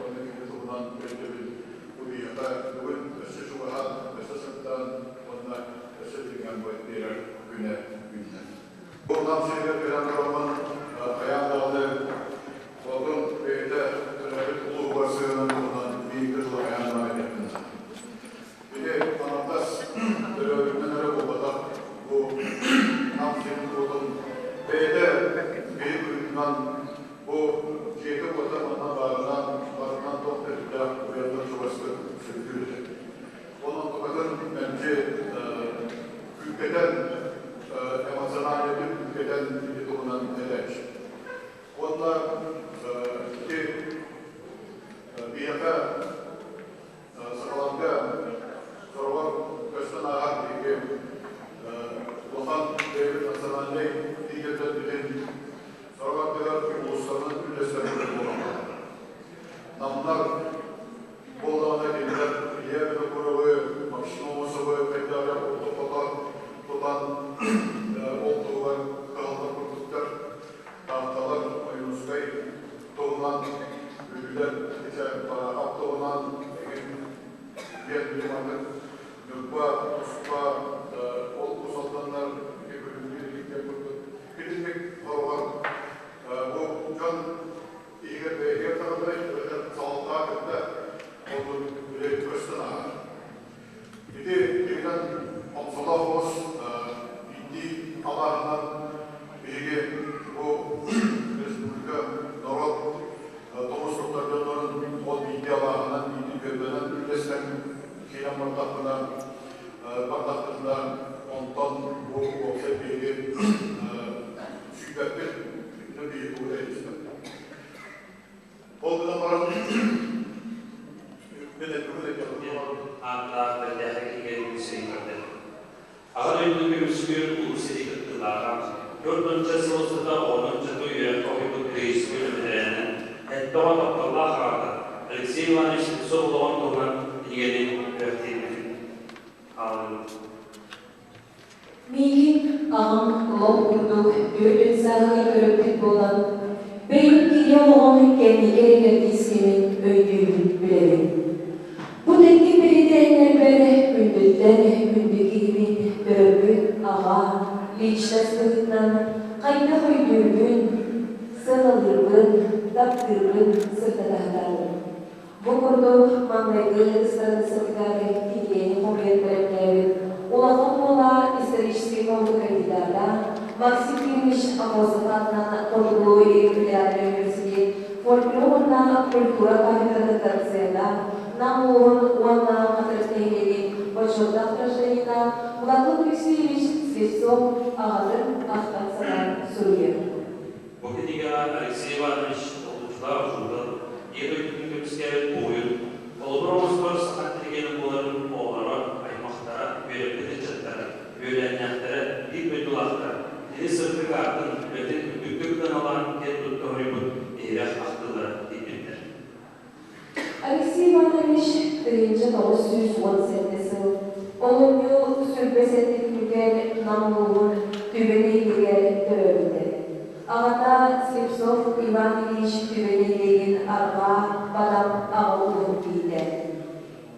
уонна кини туһунан өйдөбүл бу биһиэхэ бүгүн өссө чугаһаан, өссө сырдаан уонна өссө дириҥээн биэрэр күнэ үүннэ. Бу Нам сиригэр кэлэн тураммын хайаан даҕаны Платон бэйэтэ төрөөбүт улууһугар сыһыанын туһунан биир тылы хайаан даҕаны этиэхпин наада. Ити аҥардас төрөөбүтүнэн эрэ буолбатах, бу Нам сирин уотун бэйэтэ киһи быһыытынан бу дьиэтэ-уота манна баарынан, барытынан туох да үрдээх уйаннык чугастык сөбүлүүр этэ. Онон букатын мэлдьи күүккэтэн эмоциональнай партийнай лидердэрбитин сорох ардыгар улуустарынан үллэстэр буолаллар. Намнар буоллаҕына кинилэр Илья Винокуровы, Максим Аммосовы хайдах ортоппото тутан ол туһугар кыһаллар курдуктар. Таатталар Ойуунускай туһунан Бүлүүлэр Бараахап туһунан эҥин диэн били Ньурба туспа ол кусалданнар күлүмнүүр диэн курдук итинник хороҕор бу дьон иһигэр бэйэтигэр таҕыллар эбэтэр салалтаҕа кытта оннук үлэ көстөн ааһар. Ити тигинэн омсолоох оҕус иитии алааһынан биһиги бу республика норуот тоҕус туттар дьоннорун ол иитии алааһынан иитии түөлбэнэн үллэстэн киирэн бардахпына бардахпытына онтон бу уопсай биһиги сүүйбэппит биһиги тугу да илдьибэппит. Ол гынан баран мен этбүгүн этиэхпин Ааттаах бэртээхэй кинигэни сыйгарды. Аҕа дойдуну көмүскүүр улуу сэрии кыттыылааҕа, 40 сыл устата оҕонун чату үөрэххэ уһуйбут педагогическай үлэ бэтэрээнэ, элбэх тапталлаах аҕата Алексей Иванович Слепцов олоҕун туһунан кинигэни үөрэхтиирбитин хааллыбыт. Миигин аҕам лоп курдук 40 сааһыгар төрөппүт буолан, бэйэм киһи олоҕун кэнники эрэ кэрдиис кэмин өйдүүбүн, билэбин. Бу тэттик бэлиэтээһиннэрбэр күндүттэн күндү киһибин төрөппүт аҕа, личность быһыытынан хайдах өйдүүрбүн, сыаналыырбын, таптыырбын сырдата сатаатым. Бу курдук маҥнайгы ыстатыйатыгар кинигэни хомуйан бэлэмнээбит улахан уола историческай наука кандидата Максим Кириллович Аммосов аатынан Хотугулуу-Илин федеральнай университет фольклор уонна культура кафедратын доцента, Нам улууһун уонна Хатырык нэһилиэгин бочуоттаах гражданина Платон Алексеевич Слепцов аҕатын ахтан-санаан суруйар. Бу кинигэҕэ Алексей Иванович Олучулаах учуутал, Ийэ дойдутун көмүскээбит буойун, холобур оҥостор саха интеллигенэ буоларын оҕолоро, аймахтара, үөрэппит ыччаттара, үөлээннээхтэрэ, биир дойдулаахтара кини сырдык аатын, үлэтин үрдүктүк сыаналаан киэн тутта хоруйбут иһирэх ахтыылара тиийбиттэр. Алексей Иванович 1917 сыл олунньу 27 күнүгэр Нам улууһун Түбэ нэһилиэгэр төрөөбүтэ. Аҕата Слепцов Иван Ильич Түбэ нэһилиэгин арҕаа Бадам аҕа ууһун киһитэ.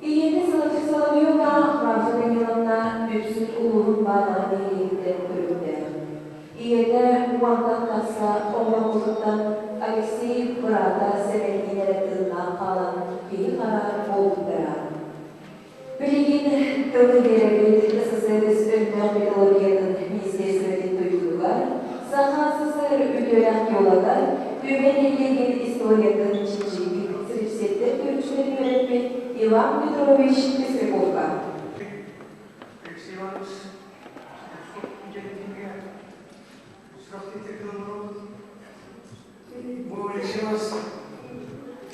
Ийэтэ Соловьева Марфа Даниловна Дүпсүн улууһун Баатаҕа нэһилиэгиттэн төрүттээх. Ийэтэ уонтан тахса оҕоломмутуттан Алексей быраата Сэмэнниин эрэ тыыннаах хаалан киһи-хара буолбуттара. Билигин тылы биэрэбит СССР өҥнөөх металлургиятын министиэристибэтин туйгунугар, Саха СССР үтүөлээх геолога, Түбэ нэһилиэгин историятын чинчийбит сирипсиэттэр төрүччүлэрин үөрэппит Иван Петрович Пестряковка. Алексей Иванович Бу Алексей Иванович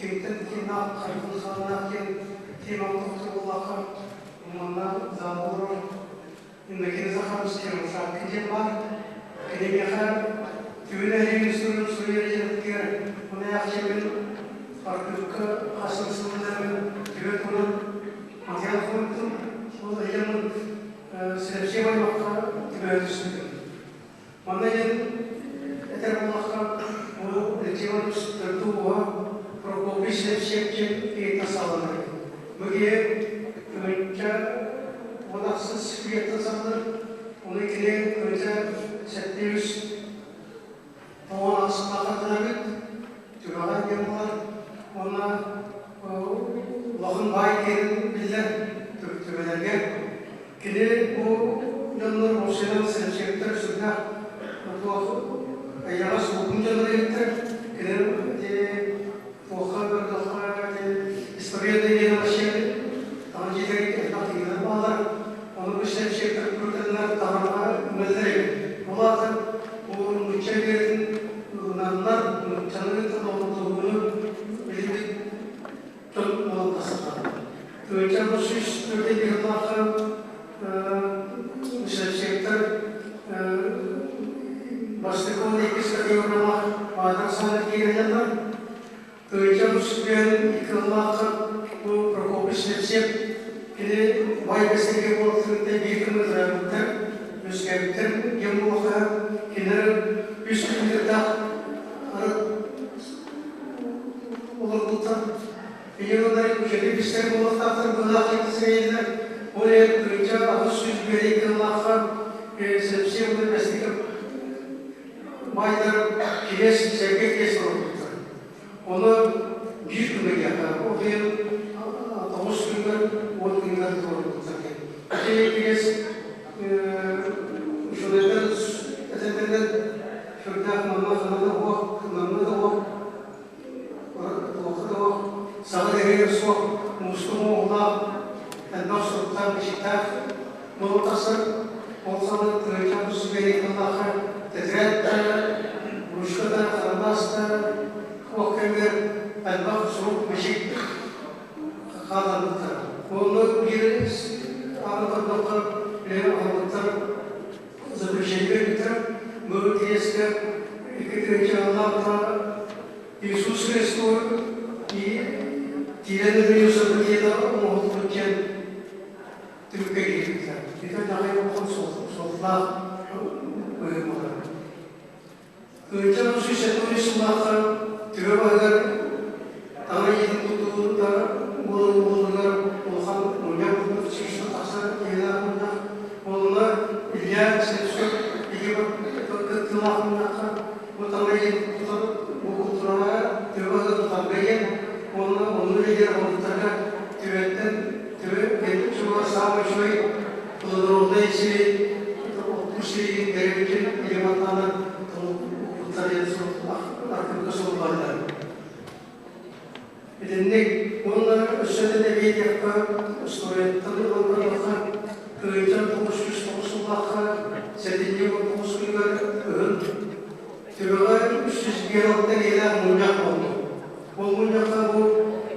кимтэн кимнаах хайдах хааннаах диэн теманы тохтобуллаахха манна заал олорор Иннокентий Захарович Кирмусакин диэн баар. Кини миэхэ түбүн эһиги суруйун суруйар дьиэбитигэр унаахчыбын архыыпка хас сыл сылларым түбэ туһунан материал хомуйбутум. Ол ыйаммын Сэргэй аймахха түбэһэ түспүтүм. Манна диэн этэр буоллахха, бу Алексей Иванович төрдү ууһа Прокопий Слепчев диэн киһиттэн саҕаланар эбит. Бу киһи кыһынча 16 үйэттэн саҕаланар, ону кини кыһынча 700 тоҕон ахсылаахтар эбит, түгэҕэ диэн буолар. Уонна улахан баай киһи биллэр түбэлэргэ. Кини бу дьоннор уопсайынан сэрчиэктэр сүрдээх туох эйэҕэс улугун дьоннор эбиттэр. Кини ити туохха көрдөххө ити исповедание диэн вообще таҥара дьиэтигэр элбэх кинигэлэр бааллар. Ону бу сэрчиэктэр күртэннэр таҥараҕа үҥэллэр эбит. Ол аата бу нуучча биэрин ылынаннар нууччаны кытта доҕордоһууну билбит дьон буолан тахсаллар. 403 сыллаахха сэрчиэктэр Бастакы уонна иккис категориялаах баайдар саана киирэллэр. Тыынча үс икки ыллаахха бу Прокопий Слепцев кини бай бэстэгэ буолтуруттан биир күн ытыраабыттар, үөскээбиттэр диэн буолуохха кинилэр үс күннэрдээх олорбуттар. Кинилэр үчүгэй бистэр буолуохтаахтар быһыылаах диэн Ол иһин тыынча 802 ыллаахха Слепцев бэстэгэ баайдар кириэс сэргэ кириэс олорбуттар. Ону биир күҥҥэ диэххэ, ол иһин 9 күҥҥэр, 10 күҥҥэр туруорбуттар диэн. Ити кириэс учуонайдар этэллэринэн сүрдээх манна ханна да уох, манна да уох, туохха да уох, саҥа дэһигэр суох, муустук оҥоһуулаах, элбэх суруктаах-бичиктээх буолан тахсар. Ол саҕана тыынчаан сүбэлиир тыллаахха тэтэрээт да, ручка да, харандаас да Ол кэмигэр элбэх сурук-бичик хаалларбыттар. Онно биир ааны көрдөххө, били аҕалбыттар заключение биэрбиттэр. Бу тиэскэ икки тыһыынчалаахха Иисус Христос тиирэн өлүү событиета оҥоһуллубут диэн түмүккэ киирбиттэр. Ити даҕай улахан суолталаах быһыы буолар. Ыытар 370 сыллаахха Түбэ баһыгар таҥара дьиэтин тутуута буолугар улахан мунньах курдук сүүстэн тахса киһилээх мунньах. Онно Илья Слепцов ити кыттыылаах мунньахха бу таҥара дьиэтин тутар бу култуураҕа Түбэ баһыгар тутарга диэн уонна онно лидер оҥорбуттарга Түбэттэн Түбэ чугас саамай үчүгэй плодороднай сири оттуур сиригин бэрэбитин илиматтаанан укпуттар диэн архыыпка суруллаллар. Итинник уонна өссө да эбиэтиэххэ устуоруйаттан ылан барыахха тыһыынча 909 сыллаахха сэтинньи 19 күнүгэр ыһын Түбэҕэ 356 киһилээх мунньах буолла. Ол мунньахха бу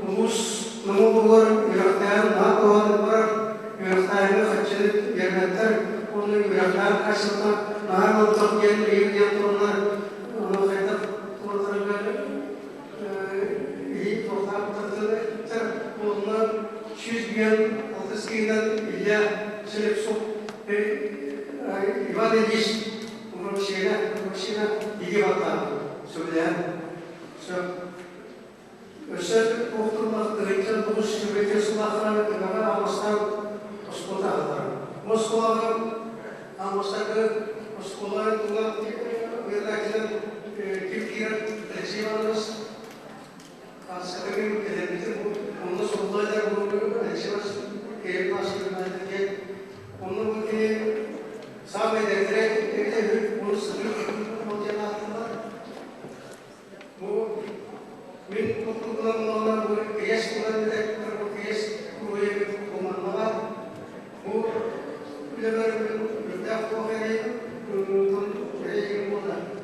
улуус норуотугар үөрэхтээҕин наһаа туһанан барар, үөрэхтээһиҥҥэ хаччыны биэрбэттэр уонна үөрэхтээх хаччыта наһаа мөлтөх диэн ыйык диэн тураннар ону хайдах туруорарга илии туохтаабыттар уонна 156 киһинэн Илья Слепцов Иван Ильич Уруксина, Уруксина иги баттаабыт сөбүлээн сөп. Өссө туохтурлах тыһыынча 925 сыллаахха Тыгаҕа Аммастан оскуола аһыллар. Бу оскуолаҕа Аммастагы оскуола тула үөрэнээччилэр ким киирэр Алексей Иванович Сахабин кэлэрбитин онно суруллар бу Алексей Иванович киһи класс Онно бу кини саамай эдэрдэрэ эбитэ үһү, ону сытыы диэн ааттыыллар. Бу мин туттубунан буоллар бу кириэс туһунан билэр бу кириэс туруйа бу манна баар. Бу үлэбэр үрдээх туох эрэй эрэйим буолла.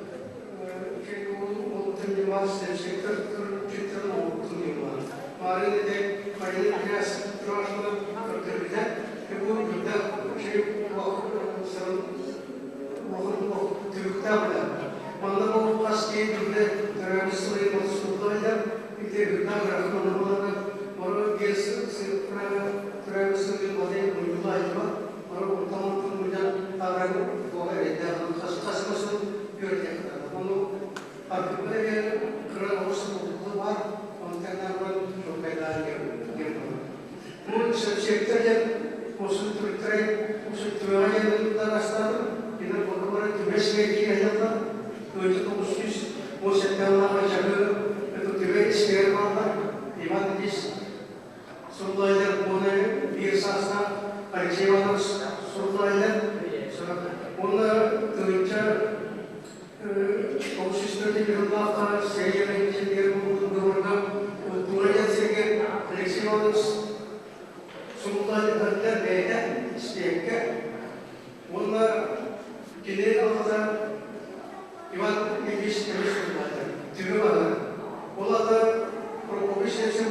Ону архыыпка кыра оҕус баар, онтон чуолкайдаан диэн буолар. Бу септер диэн усуттуруттары усуттуруга диэн астаатым. Кинилэр болдубара түбэс киирэллэр. Өтө 917 аллаха жагы түбэ искер баллар. Иван Ильич суруллайлар уонна биир саастаах Алексей Иванович суруллайлар. Уонна тыынча 904 жыллаахха сэрии дьиэтигэр буолбут култуура диэн сиргэ Алексей Иванович суруллайлар бэйэтэ истиэккэ уонна кини аҕата Иван Ильич эмиэ суруллайлар түбэ баһылар. Ол аата Прокопий Сенсин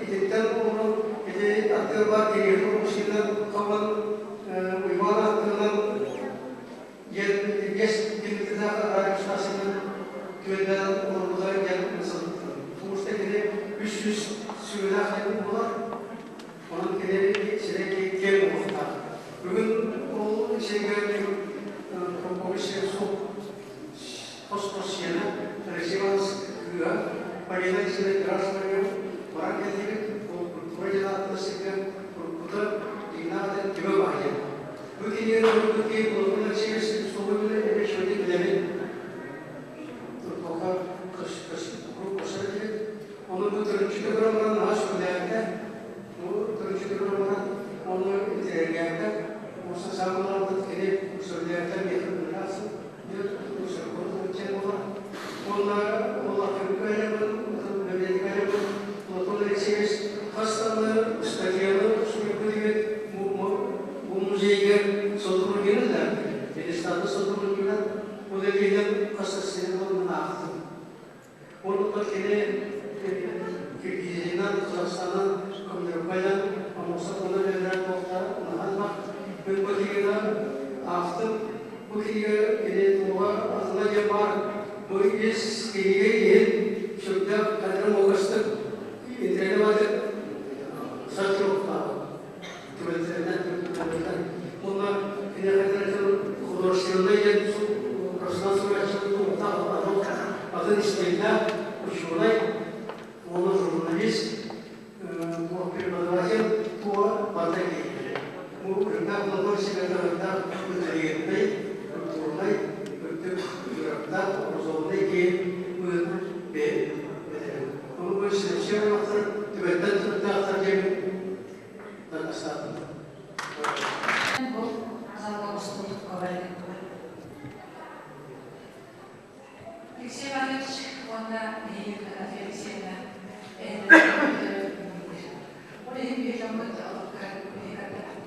ититтэн олорон ити аттыгар баар Кирилл Прокопьевичтан хабан Уйбаан аттыгынан диэн кэс кимитинэ километрдаах радиостаасынан түөлбэнэн олорбута диэн сылыттым. Потому кини 300 сүрүлээх буолар. Онон кини сирэ киэҥ буолуохтаах. Бүгүн ол сиргэ Прокопьевич Слепцов хос-хос сиэнэ Алексей Иванович кыыһа Полина Алексеевна Герасимова баран кэллибит. Ол культура диэн ааттанар сиргэ уруккута дьиҥнээх түмэ баар диэн. Бу кинигэни урукку киһи Платон Алексеевич Слепцовы эмиэ үчүгэйдик билэбин. Туркока көсөр этибит. Ону бу төрүччүтэ көрөн баран наһаа сөбүлээбитэ. Бу төрүччүтэ көрөн баран ону интириэргээбитэ. Уоса саамалаабыт кини сөбүлээбитэ миэхэ ынырык Уонна ол архивка элемент, библиотека элемент Платон Алексеевич хас даҕаны статьяны суруйбут эбит бу музейга сотруднигын да, министры сотруднигынан ол илиинэн хас да сирин буолан аахтым. Оннуктан кини Киргизиянан, Казахстанан, Коммунарбайдан, Омосатынан үлэлээн буолта наһаа Мин бу кинигэни аахтым. Бу кинигэ кини туоҕа атына диэн баар. Бу ис кинигэ иһин сүрдээх кадр мугастык интеллектуальдык саччылыктаах түбэлтэлэринэн түбэлтэлэринэн. Уонна киниэхэ художественнай диэн профессионал суруйааччы туохтаах атын истииллээх учуонай уонна журналист преподаватель туоҕа барыта киирдэ. Бу үрдээх Платон Семеновичтаах интеллигентнэй, культурнай, үрдүк үөрэхтээх, образованнай киһи быһыытынан бэйэ Ону бу Силипсиев аймахтар түбэттэн төрүттээхтэр диэммин дакаастаатым. Бу залга устубут говорит. Алексей Иванович уонна биһиги Софья Алексеевна Ол иһин биһи дьоммут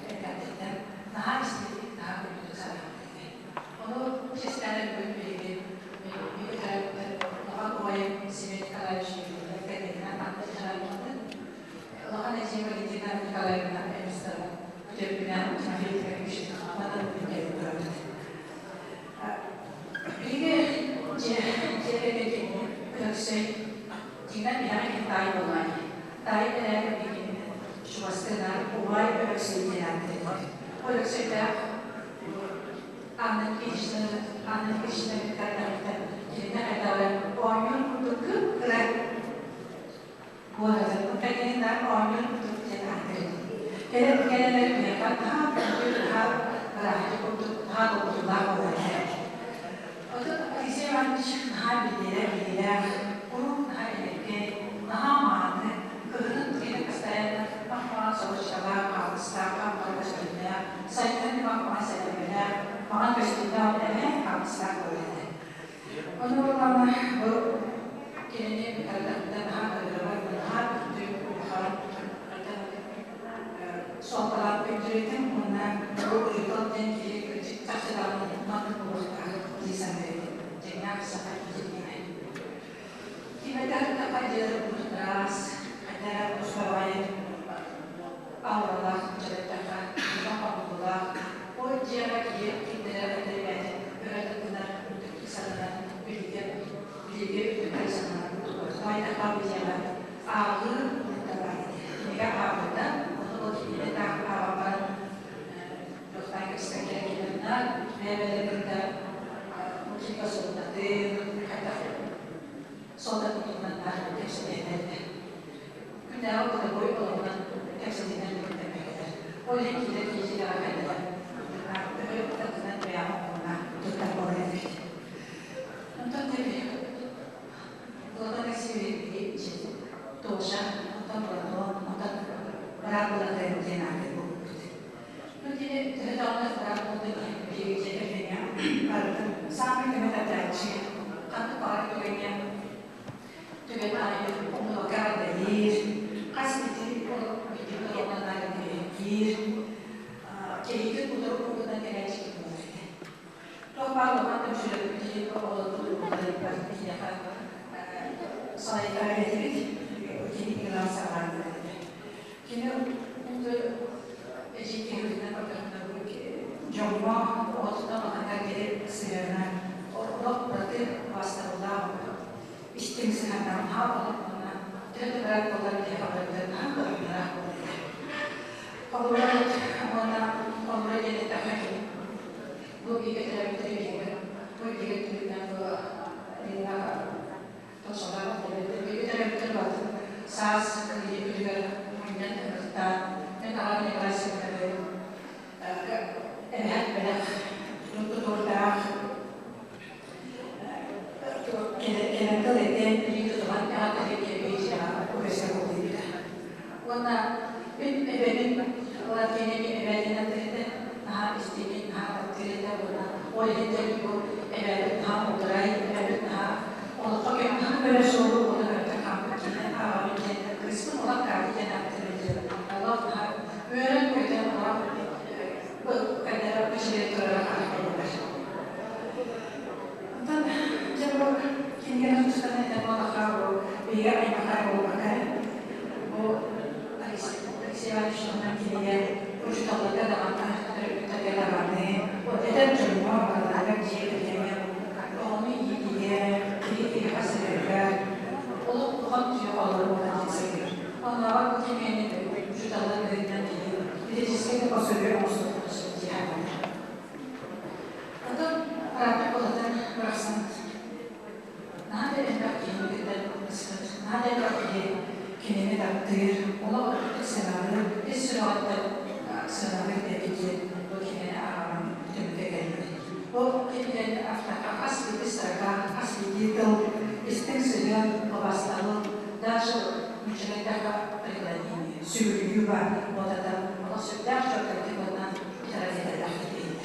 элбэхтиттэн наһаа истибит, наһаа күндүтүк санаабыт этэ. Ону чистээн бүгүн биһиги биһиги төрөөбүттэр улахан убайым Семен Николаевич Юрьевна кэргэнинэн Анна Николаевнаны, улахан эдьиийим Валентина Николаевна Эристова күтүөппүнээн Тимофей Тимофеевич Манан билбэт турабыт. Биһиги дьиэ кэргэн Өлөксөй дьиҥнэн биһиэхэ кини таай буоллаҕа дии. Таай эрээри биһигини чугастыынаар убай Өлөксөй диэн ааттыыр. Өлөксөйдөөх Анна Никитична Анна Никитична кытта кинини хайдах эрэ оонньуур курдук кып-кыра буоларын кэннинэн оонньуур курдук диэн ааттыыр. Кэлэн кэлэн биһиэхэ наһаа күндү, наһаа ыраахтыы курдук, наһаа долгутуулаах буолар этэ. Отут Алексей Иванович наһаа билиилээх, билиилээх, куруук наһаа элэккэй, наһаа мааны, кыһынын кини постоянно мах-маҕан сорочкалаах, хаалтыстаах, хап-хара көстүүмнээх, сайынын мах-маҕан сэлэппэлээх, маҕан көстүүмнээх эбээ хаалтыстаах буолар этэ. Ону буоллаҕына бу кинини кытардарбыта наһаа кыыһырабар, наһаа күндү улахан суолталаах күндүрүтүм уонна бу учуутал диэн киһи кырдьык чахчы даҕаны маннык буолуохтаах дии саныыр этим. Дьиҥнээх саха киһитэ. Кимэтэх таха дьиэлэр ыраас, хайда эрэ устабайы ауралаах дьарыктаха, улахан хомуллуулаах, ол дьиэҕэ киһи кимнэрэ этэрбээтин өрө тыытынар, үрдүктүк сананар, билиигэ билиигэ үрдүктүк сананар Майдаха бу дьиэҕэ ааҕыы да баар этэ. Кинигэ ааҕыыта, ону ол кинигэни таах ааҕан баран туохтаан кэпсэтэн кэлэн бэйэ-бэйэлэрин кытта кинигэ суолтатын, хайдах суолтатын туһунан кэпсэтиһэллэр этэ. Күннээҕи бытовой олоҕунан кэпсэтиинэн түмүктэммэккэлэр. Ол иһин киирэр киһи хайдах өрө тардынан бэйэҕэ оҥоруна туттар буолар эбит. Онтон Платон Алексеевич Тоша, онтон Платон, онтон быраабылатын диэн ааты булбут. Бу кини төһө даҕаны быраап буолтун биһиги дьиэ кэргэҥҥэ барытын саамай көмө тардааччы, ханнык баҕарар түгэҥҥэ түгэн аайы умнубакка эҕэрдэлиир, хас биирдии биирдии наадыйар, киһитин утары курдунан кэлээччи буолар этэ. Туох баар улахан түмсүүлэрбит иһин оҕолорбут урууларыгар биһиэхэ салайтарар этибит, кини ыраах саҕалаан этэ. Кини эдьиий киһи көрдөхпүнэ дьоҥҥо оҕотуттан улаханнык киһи сыһыана олох наһаа олох уонна төһө да быраат буоллар биһиэхэ барытыгар наһаа кыһамньылаах буолар этэ. Холобура уонна холобура диэн эттэххэ кини бу бииргэ төрөөбүттэр биһиги бу бииргэ түмүгүнэн бу Тосолаах төрөөбүттэр бииргэ төрөөбүттэр балтым саас кыайыы күнүгэр мунньан ыҥыртаан мин аҕам Николай Семенович эбэһэт бэлэх тутуурдаах кэлэн тыл этэн илии тутуһан эҕэрдэлии кэлбит дьиэҕэ үгэскэ кубулуйбута. Уонна мин эбэбин Латвияны эбээтин аттыгыта наһаа истиҥник наһаа таптыыр этэ уонна ол иһин дьэ бу эбээбит наһаа муударай, эбээбит наһаа олоххо кэм наһаа көнө суолу уонна көнөтүк хаампыт киһи ааҕабын диэн кыыспын олох Катя диэн ааттыыр этим. Олох наһаа үөрэн-көтөн олох кайдара үчүгэй турара хаалбыттар. Онтон дьэ бу кинигэни тустан этэн буоллахха бу биһиги аймахтар буолбакка бу Алексей Иванович туһунан кинигэ учууталларга даҕаны, төрөппүттэргэ даҕаны, эдэр дьоҥҥо барыларыгар дьиэ кэргэҥҥэ оҕону иитиигэ, киһи киһиэхэ сыһыарыгар олох улахан үтүө оҕолору буолан тиксэригэр. Оннооҕор бу кинигэни учууталлар быһыытынан киһи методическай да пособие оҥостуохпутун сөп дии саныыбын. Оттон Радик Болотан барахсан наһаа да элбэх киһини кытта ылсыбыт, наһаа да элбэх киһи кинини таптыыр, олох үрдүктүк сыаналыыр, ис сүрэҕиттэн сыаналыыр эбит диэн бу кинини ааҕан түмүккэ кэллим. Бу кинигэни автохха хас биирдии строка, хас биирдии тыл, истиҥ сыһыан, убаастабыл, даже нууччалыйдаха преклонение, сүгүрүйүү баар буолата олох сүрдээх чуолкайдык уонна итэҕэллээх иһиллэр.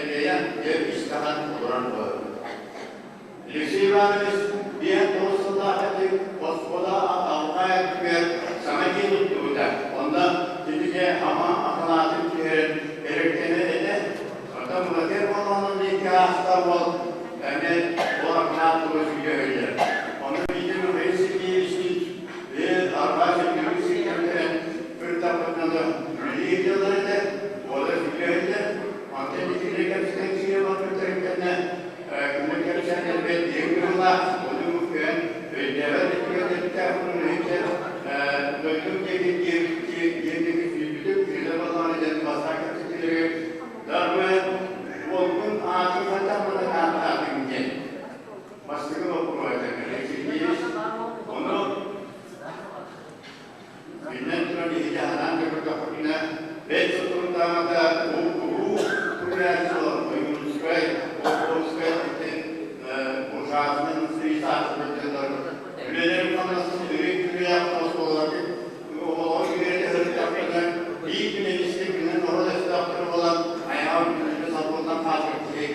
Элгэйэн дьэ истэҕэн олорон буолар. Алексей Иванович 59 сыллаах этик оскуола алҕаа өттүгэр саҥа дьиэ туттубута. Онно кини дьэ ама акылаатын түһэрэн эрэктэнэр этэ. Оттон Мулатер буоллаҕына икки аастар уол эмиэ ол акылаат тула сүүрэ Онно биирдэ Михаил Сергеевичтиин арҕаа сирдэрин сирдэрин кырдахпытына үлэлиир дьыллар этэ, уола сүүрэ Онтон итинник кэпсэтэн киирэ барбыттарын кэннэ күнү кэпсээн элбэт диэн быһыылаах, ону кыайан өйдөөбөт өттүгэр үлэһиттэр дойдум диэки диэн диэки сүүрбүтүм, кинилэр балаҕан диэн бастаан кэпсэтиилэригэр Дарбы уолгун аатын хайдах гына ааттаатыҥ диэн бастакы боппуруоһа этэ Алексей Ону биллэн туран иһити анаан да көрдөхпүтүнэ, бэрт соторутааҕыта улуу суруйааччылар Ойуунускай, Ойуунускай ити ужасный саастар дьоннор үлэлэрин хамнасын өрүү күрүлээх оскуолаларга оҕолору үөрэтэ сырыттахпына, биир күн эмискэ күнүн оҕо өстөөхтөрө буолан айаҕа күнү салгыллан хаалбыт киһи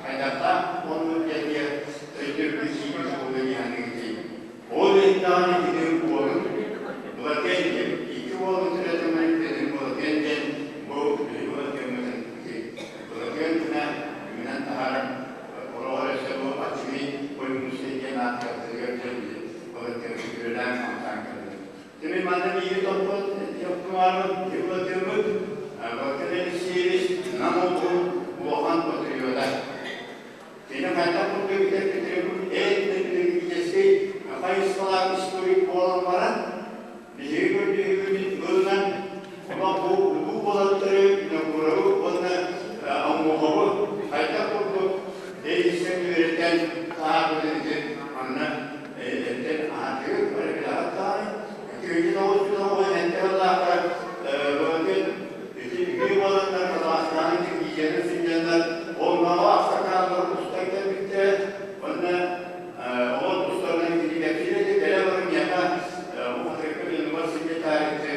хайдахтаах оннук диэн өйдөбүл сиибит буолуо диэн Ол иһин даҕаны кини уолун Былатыан диэн, икки уолун төрөтөммүт кэлин Былатыан диэн бу биһиги Былатыаммытын Былатыан гына үмүнэн таһааран олоҕор өссө бу Аччыгый Ойуунускай диэн ааттаахтарыгар кэлбит Былатыаны күрүөлээн хамсаан кэллэ. Тимир манна биири топпут тумаарбыт Былатыаммыт Былатыан Алексеевич Нам улууһун улахан патриота. Кини хайдах курдук этэр этнопедагогическай хайысхалаах историк буолан баран, биһиги көрдөһүүбүтүн ылынан, олох бу улуу уолаттары Винокуровы уонна Аммосовы хайдах курдук эйиссэн үөрэтэн таһаарбытын ити манна эттэн аһатыгыт, бары билэҕит даҕаны. 299 сэттэ ити үтүө уолаттар Казахстаны киргизияны сынньаннар оннооҕу аксакааллар устан кэлбиттэрэ уонна оҕо тустарынан кини кэпсиир этэ кэлэ баран миэхэ бу хатырыкка дьонугар сылдьытаарыты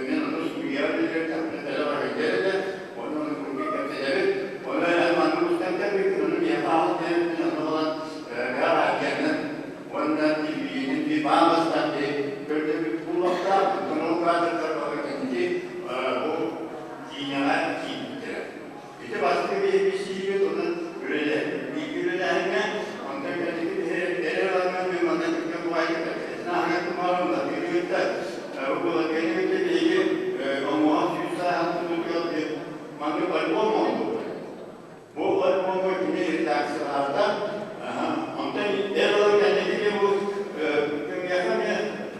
мен ону суруйар билэртэхпинэ кэлэ баран өйдөр этэ уонна ону куруук кэпсэтэбит ону эн маннык устан кэлбиккин ону миэхэ аҕал диэбиппин онно булан бэҕэһээккэннэн уонна телевидениен би баан бастаан би көрдөбүт буолуохтаах онтон ол кадрдар бары кэнники бу киинэҕэ киирбиттэрэ. Ити бастакы биһиги онон бииргэ үлэлээһиҥҥэ онтон кэнники биһиги эрэр алынан мен манна түргэн баҕайытык кэпсэтин тумаарым Латыырыгытта бу Латыырыгытта биһиги оҥоһон 100 сааһын тутуутугар маннык альбом оҥорбуппут. Бу альбомҥа кини редакциялаабыта. Онтон эр ылан кэнники бу күҥҥэхэ эмиэ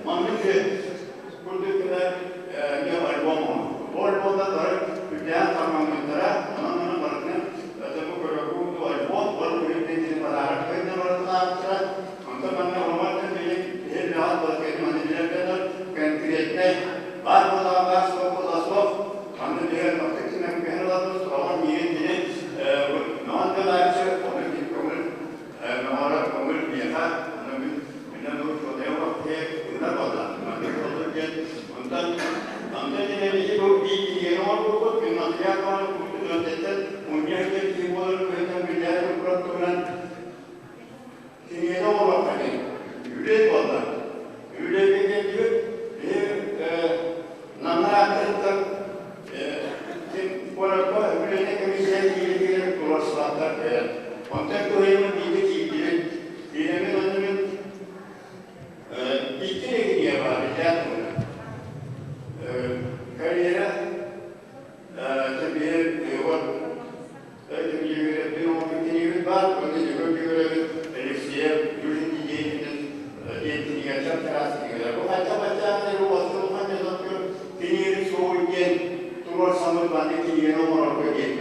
маннык курдук гына эмиэ альбом оҥорбут. Бу альбомна бары үрдээн тармаммыттара, онон онон барытын это бу көрөкуу альбом, ол күнүттэн кини подарок кэннэ барытылаабыттара. Онтон манна Романтан билин иһин бэҕэт балакайын манна билэрдэнэр конкретнай баар буолаҕа баар суох буолаа суох манна биһиги бактык түмэккэһин ылабыт сураҕар миигин кини мөҕөн кэлээччи ону кини көҥүл мөҕөрө көҥүл миэхэ ону мин минэн бу учуонайа вахтыйа ылынар буолла маннык олор диэн онтон онтон дьэ биһи бу биир кинигэни оҥорбуппут мин материал баҕаны курдук мунньа сылдьар киһи буоларын быһыытынан биллээри туран туһунан кинигэни оҥоруохха диэн үлэ буолла. Үлэгэ кэллибит, биһи Намнар ааттарыттан ким куоракка үлэтэ комиссия кииритигэр туруорсубаттар кэлэн. Онтон кыһыйыммыт биирдэ киирдибит. Киирэммит онно мин икки эрэ кинигэ баар, биллээн туһунан. Карьера Тэбиһэр Егор Кинигэбит баар, уонна Егор Григорьевич Алексеев Юрий Деятельность диэн кинигэлэр чараас кинигэлэр. Бу хайдах баччааҥҥа бу бастакы улахан дьоннорго кинигэни суоҕун диэн туруорсаммыт маннык кинигэни оҥорорго диэн.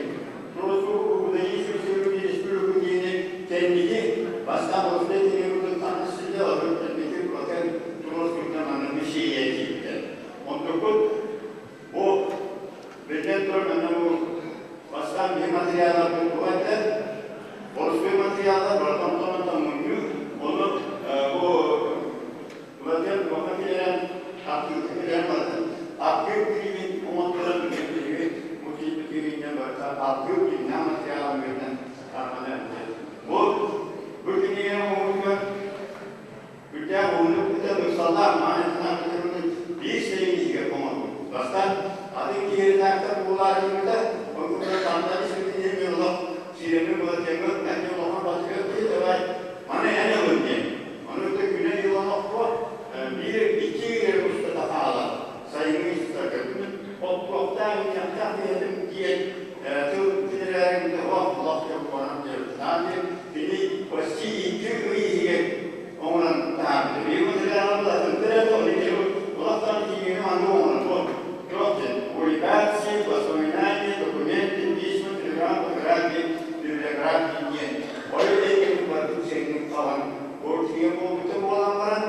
Туруорсуу республика диэни кэнники бастаан Москва кинигэ таҥас силэ олору кэнники улахан туруорсуута маннык миссия киирбитэ. Онтукут бу биллэн турар манна бу бастаан биһи материалларбыт туох этэ? Боростуой материаллар барытын онтон мунньуу, ону бу Владимир туохха киллэрэн, архыыпка киллэрэн барытын архыып киинин оҥотторон билигин биһиги бу киирбитигэр Киириннэн барыта архыып дьиҥнээх материалын үөрэтэн тарҕанар этэ. Бу бу кинигэ оҥоһугар Үрдээх уһуннук ыытан ыксаллаах мааны санаан бүтэрбитин биир сайын иһигэр оҥорбут. Бастаан атын киһи редактор буолаары гыммыта, ол курдук тантан испитин иһин мин олох сиирэммин былатыаҥҥа эн олоххор батыгар киһи давай маны эн ылын диэн. Ону кытта күнэ дьыл олоххо биир икки ый устата хаалан сайыҥҥы устарга оттуохтаах иҥиэхтээх киһитим диэн тыл кинилэрин олох олох диэн диэн диэн кини почти икки ый иһигэр оҥорон таһаарбыта. Биир материалын атын олохтон кииҥҥэ маннык оҥорон туох диэн публикации, воспоминания, документы, письма, телеграмм, фотографии, библиографии диэн. Ол иһин барытын сиҥник хаалан киһи буолбута буолан баран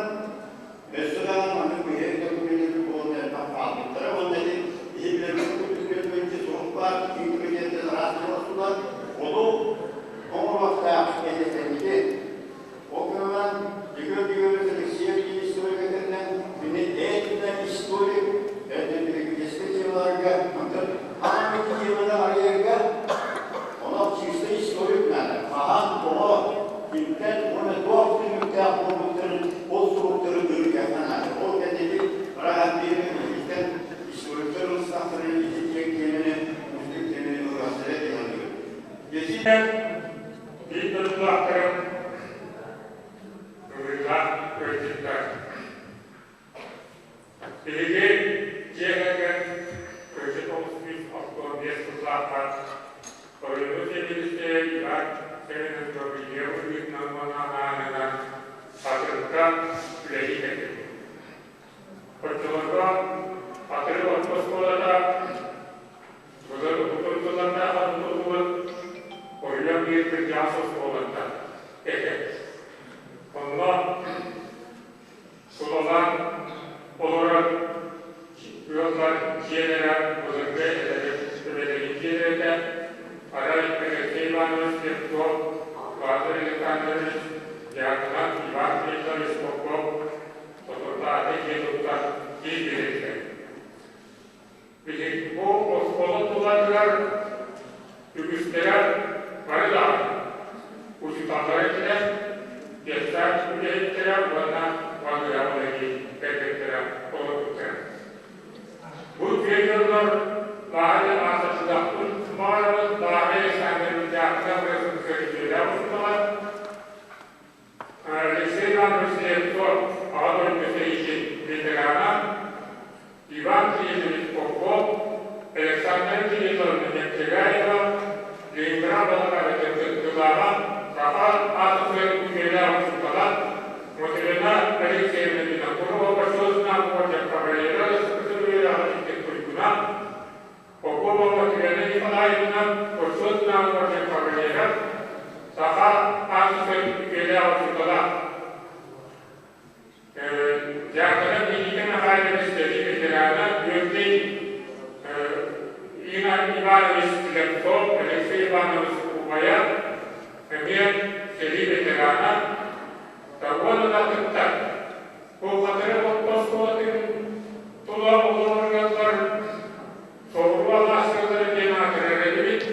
өссө даҕаны маннык быһыы докуменнары буолан элбэх хаалбыттара уонна ити иһиллэргэ кутуйбут сурук баар киин комитеттэн араас буолар ону оҥоруохтаах этэтэнники Ол гынан Егор Егорович Алексеев диэн историк этэринэн, кини этно-историк, этнопедагогическай темаларга, онтон аан теманы арыйарга олох чисто историк наада. Хаһан, тоҕо, кимтэн уонна туох түмүктээх буолбуттарын, ол суруктары ырытыахха наада. Ол кэнники араһан биэрэн историктар ылсахтарын ити диэн тиэмэни, уустук тиэмэни ылыахтара диэн саныыбын. Биир дойдулаахтарым ыҥырыылаах ыалдьыттар. Биһиги дьиэ кэргэн кырдьык олус 165 сыллаахха оройуону сэбиэдиссэйэ Иван Семенович Гаврильев ыйыытынан уонна анааһынынан Хатырыкка үлэлии кэлбит. Оччолорго Хатырык орто оскуолата Былыр утуйдулардаах тутуллубут ойуон биир кырдьаҕас оскуолаттан этэ. Онно сулалаан олорор ыаллар дьиэлэрэ былыргы эбэлэрин дьиэлэрэ этэ. Арай Алексей Иванович Слепцов, Лазарь Александрович Дьяконов, Иван Михайлович Попов соторутааҕыта дьиэ туттан киирбиттэр. Билигин бу оскуола тулатыгар үгүстэрэ бары даҕаны учууталлара этилэр, детсад үлэһиттэрэ уонна балыыһа үлэһит кэргэттэрэ олорбуттара. Бу үтүө дьоннор Лааһы аатырдахпын баҕарабын Лааһы Александрович Дьаакынап үтүөлээх учуутала Алексей Иванович Слепцов Аҕа дойду сэриитин ветерана, Иван Кириллович Попов, Александр Кирилловна Нектегаева, Ленинград балаҕанытын кыттыылааҕа, Саха АССР үтүөлээх учуутала Мотрена Алексеевна Винокурова бочуотунан уонна Кавалера үөрэҕин туйгуна, Попова Мотрена Николаевна бочуотунан уонна Кавалера Саха АССР үтүөлээх учуутала Дьаакана Никита Михайлович сэрии ветерана Дмитрий Иванович Слепцов, Алексей Иванович убайа, эмиэ сэрии ветерана, уонна кытта бу Хатырык орто оскуолатын тула олорор соҕуруу алаастарыгар диэн аатырар этибит.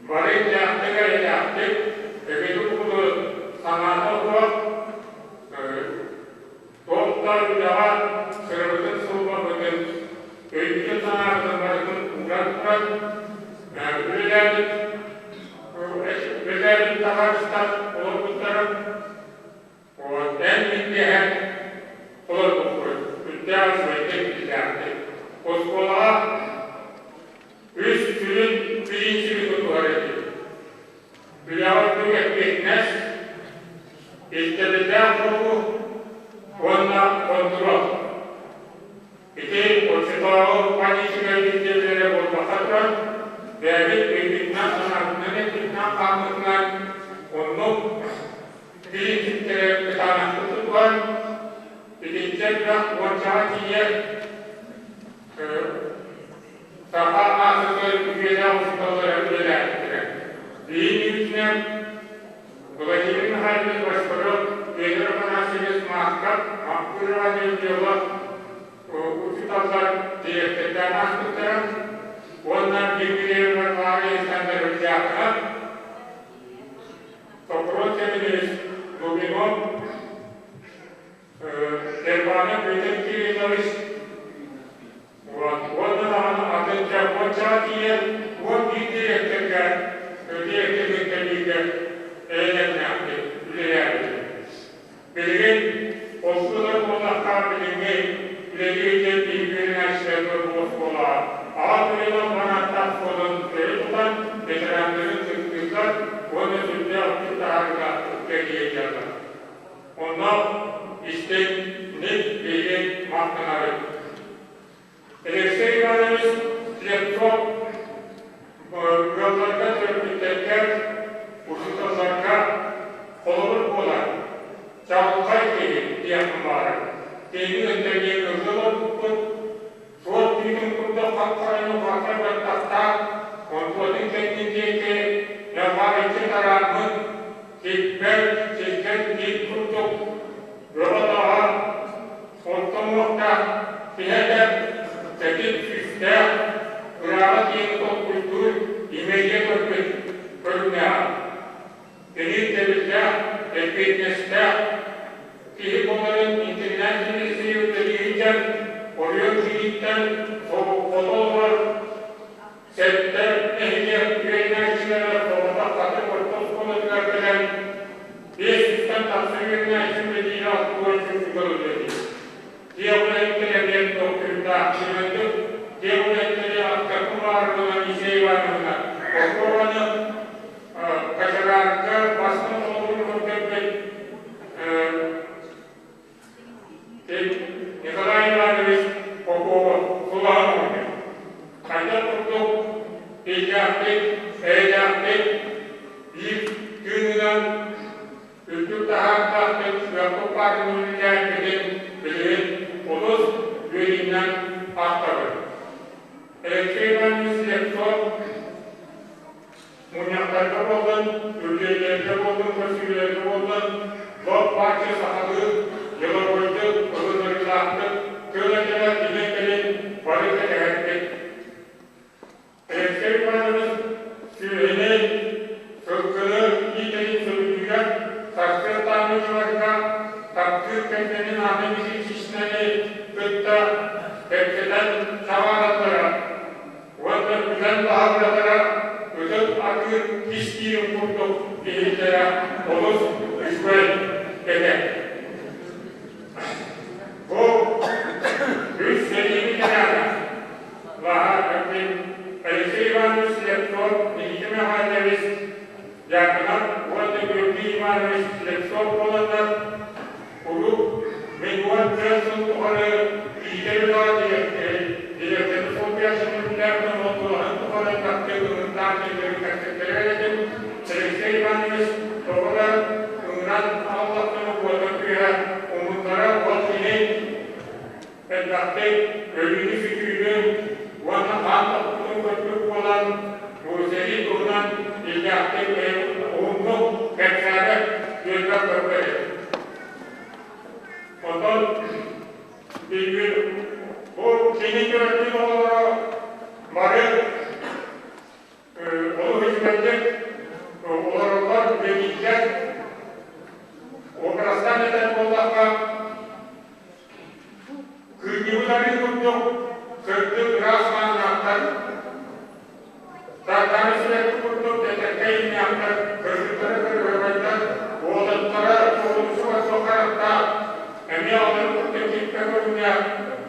Бары иллээхтик-эйэлээхтик, эбэни-куту санаата суох туох да үлэҕэ сырабытын сылбабытын, өйбүтүн-санаабытын барытын ууран туран үлэлээбит үлэлээбит табаарыстар олорбуттара. Эн мин олорбуппут сүрдээх үчүгэйдик иллээхтик. Оскуолаҕа үс сүрүн бириинсиби тутуһар этим. Үлэҕэ үрдүк эппиэтинэс, ирдэбиллээх буолуу уонна хонтуруол. Ити оччотооҕу политика ирдэбилэрэ буолбакка туран, бэйэбит өйбүтүнэн-санаабытынан эппитинэн-хааммытынан оннук бириинсиптэрэ кытаанахтык тутуһан, итинчэ элбэх уончаҕа тиийэ Саха АССР үтүөлээх учууталлара үлэлээбиттэрэ. Биһиги үүтүнэн Владимир Михайлович Бочкарев, Петр Афанасьевич Масков, Маппыр Иванович учууталлар дириэктэрдээн ааспыттара. Уонна Дмитриев Варвара Александрович Дьяконов, Сокуров Семенович Лугинов, Степанов Виктор Кириллович, уонна даҕаны атын уончаҕа тиийэн 11 дириэктэргэ дириэктэргэ кэлиигэ эйэлэннээхтик үлэлээбитим. Билигин оскуола буоллахха билиҥҥи үлэлии диэн биһиги үөрэнээччилэргэ бу оскуолаҕа аҕа көлүөнэ албан суолун өрө тутан ветераннарын сыттыыллар уонна сүрдээх үрдүк таһаарыыга кэлиэ дьаллар. Онно истиҥник биһиги махтанабыт. Алексей Иванович Слепцов ыалларга төрөппүттэргэ, учууталларга холобур буолар чаҕылхай киһи диэхпин баҕарабын. Киһини кытта ыаллыы олорбуппут, суот түүтүн курдук хап-хараны хахай баттахтаах, онтуотун кэннин диэки ньалҕаарыччы тарааммыт, сиппэт, сиргэн тиит курдук бөҕө-таҕа Оттомуохтаах киһи этэ, кэтит күүстээх, ырааҕы киэҥи толкуйдуур имэйгэ көрбүт көрүҥнээҕэ. Кини ирдэбиллээх, эппиэтинэстээх киһи буоларын интэринээт милиция үлэлииригэр оройуон кииниттэн хоту олорор сэттэ нэһилиэк үөрэнээччилэрэ соҕотох хатыҥ орто оскуолатыгар кэлэн 500-тэн тахса үөрэнээччи үлэлиирэ оскуола чуучугар үлэлиир. Дьиэ үлэһиттэрэ эмиэ толкуйдаах үчүгэйдик дьиэ үлэһиттэрэ Аккапы Баарбына Мисей Ивановна оскуоланы Качараанка бастыҥ холобурун көрдөрбүт Николай Иванович Попова сулаһан оҥорбут. Хайдах курдук иллээхтик, эйэлээхтик, биир тыынынан үрдүк таһаардаахтык сыаппыт баарын үлэлээбитин билигин олус үөрүүнэн ахтабыт. Алексей Иванович Слепцов мунньахтарга буоллун, үбүлүөйдэргэ буоллун, көрсүһүүлэргэ буоллун, лоп-бааччы сахалыы деловойдук, ылыннарыылаахтык тыл этэрэ илин-кэлин бары кэтэһэрбит. Алексей Иванович сүөһүнү, сылгыны иитэрин сөбүлүүрэ, сарсыардааҥҥы дьыларга таптыыр кэргэнин Анна Никитичнаны кытта кэпсэтэн саҕалаллара. Уонна күлэн баһыллатара ытык атыыр кистиирин курдук иһиллэрэ олус үчүгэй этэ. Бу үс сэрии ветерана Лаһа Алексей Иванович Слепцов, Никита Михайлович Дьяконов уонна Георгий Иванович Слепцов буоланнар урут мин 14 сыл тухары иитэр үлэҕэ дириэктэри солбуйааччыны үлэлээх норуотулаһын тухары элбэхтик ыҥырдаах киллэрин кэпсэттэрэр этим. Алексей Иванович тоҕо да ыҥыран аҕаллахтара уота күүһэ умуттара ол кини элбэхтик өлүүнү-сүтүүнү уонна хаан тохпутун көрбүт буолан бу сэрии туһунан иллээхтик уһуннук кэпсээбэт үөрбэт көрбөт этим. Онтон билбит бу кини төрөппүт оҕолоро бары олус үчүгэйдик олороллор, үлэлииллэр. Образтаан этэр буоллахха, Кыынньыбыт курдук сырдык ыраас хааннаахтар, Сардаана сибэкки курдук тэтэркэй имнээхтэр, кыргыттара кыргыһыбайдар, уолаттара туһунсуга суох харахтаах, эмиэ алын курдук киппэ көрүҥнээх,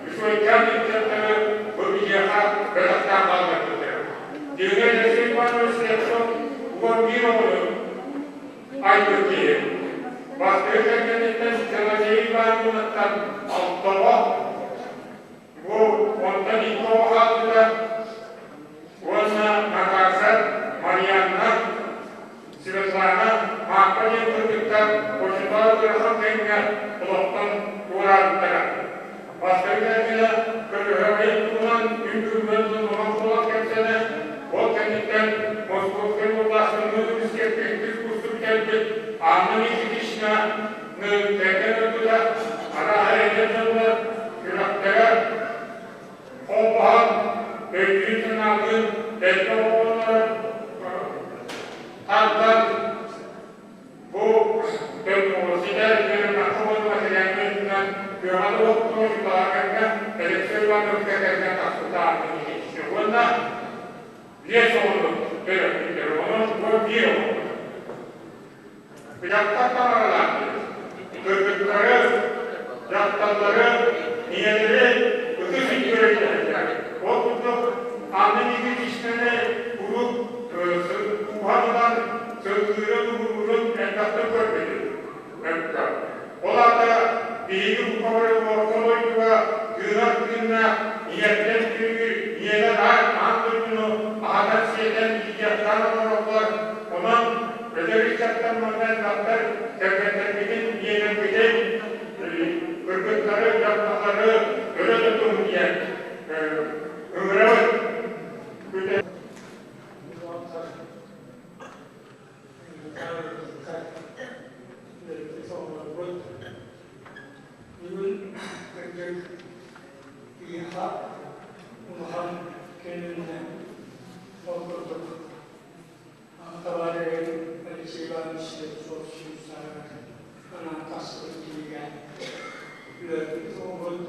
үчүгэйкээн ыччаттары бу биһиэхэ бэлэхтээн хаалларбыттара. Дьиҥэ Алексей Иванович Слепцов 11 оҕону айбыт киһи. Бастакы кэргэниттэн Пелагея Ивановнаттан алтаҕа, бу онтон икки оҕо хаалбыта уонна Наташа, Марианна, Светлана, Мааппа диэн кыргыттар очутоох ыарахан кэмҥэ олохтон туораабыттара. Бастакы кэргэнэ Кыргыһабай туһунан күн бүгүн тутуһан буолан кэпсэнэ, ол кэнниттэн Московскай уобаластыҥҥы университекка иккис курсу бүтэрбит Анна Никитична кэргэн ылбыта, арааһа эдэр дьоннор сүрэхтэрэ холбоһон, өйдүүн-санаалыын Тардан бу ситэр үөрэмэххэ уонна материальнай өттүнэн кыаҕа да уоттугар Николаевка Алексей Ивановичка кэргэн тахсыбыта аатын уонна биэс оҕону төрөппүттэр. Онон бу биир оҕо. Дьахтар таҥаралаах кыргыттары, дьахталлары, ийэлэри ытыс үрдүгэр түһэллэр. Ол курдук Анна Никитичнаны куруук кууһан ылан сылгыырын-уһуруурун элбэхтик көрбүтүм. Ол аата биһиги бука бары орто дойдуга тыынар тыыннаах ийэттэн түүрүү ийэлэр аан дойдуну аһатан-сиэтэн иитиэхтээн олороллор. Онон эдэр ыччаттар манна элбэхтэр кэргэттэрбитин, ийэлэрбитин, кыргыттары, дьахталлары өрө тутуҥ диэн ыҥырабыт. Бүгүн кырдьык киһиэхэ улахан көнүлүнэ ол курдук товарищ Алексей Иванович Слепцов сүүс анаан тахсыбыт кинигэ үөрбүт оҕобут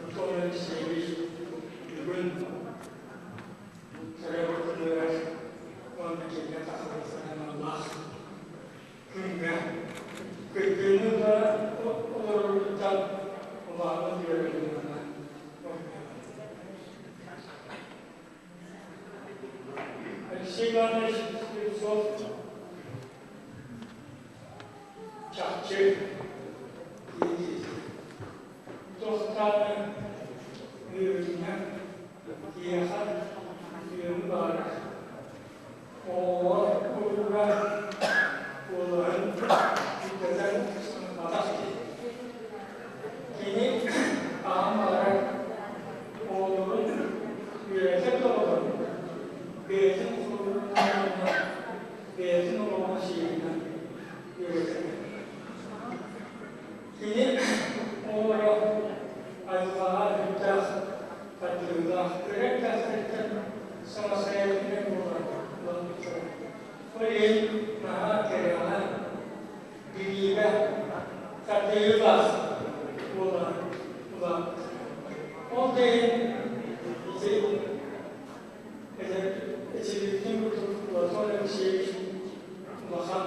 Антон Алексеевич бүгүн төрөөбүт күнүгэр уонна кинигэ тахсыбыт аналлаах күҥҥэ кыттыыны да олорорбуттан улахан үөрүүнү Алексей Иванович Слепцов чахчы туохтааны үөрүүнэн киһиэхэ үөрүү баара Оҕолор уруга куолаһын үрдэтэн санаппатах киһи. Кини аҕам баҕарар оҕолорун үөрэтэр да олорон, бэйэтин холобурунан уонна бэйэтин олоҕун сиэринэн үөрэтэрэ. Кини оҕолоро айылҕаҕа сүрдээх тардыылаах, кыра эрдэхтэриттэн самостоятельнай буолан улааппыттара. Ол иһин наһаа кэрэҕэ, билиигэ тардыылаах буолан улааппыттара. Ол да иһин ити этилибитин курдук Платон Алексеевич улахан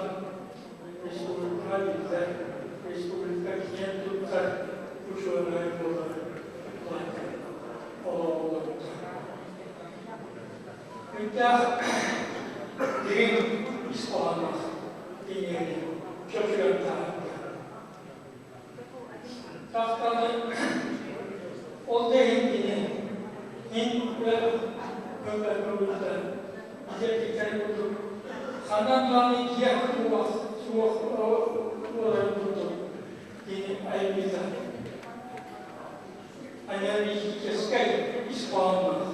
республика биллэр, республика киэн туттар учуонай буолан улаатта, олоҕуллубута. Үрдээх дириҥ ис хоһоонноох кинигэни чочуйан таһаарда. Тахтаны ол да иһин кини мин өр көмөлөһүбүттэн итирдиктэрин курдук ханан даҕаны киэх суох суох буоларын курдук кини айымньыта аналитическай ис хоһоонноох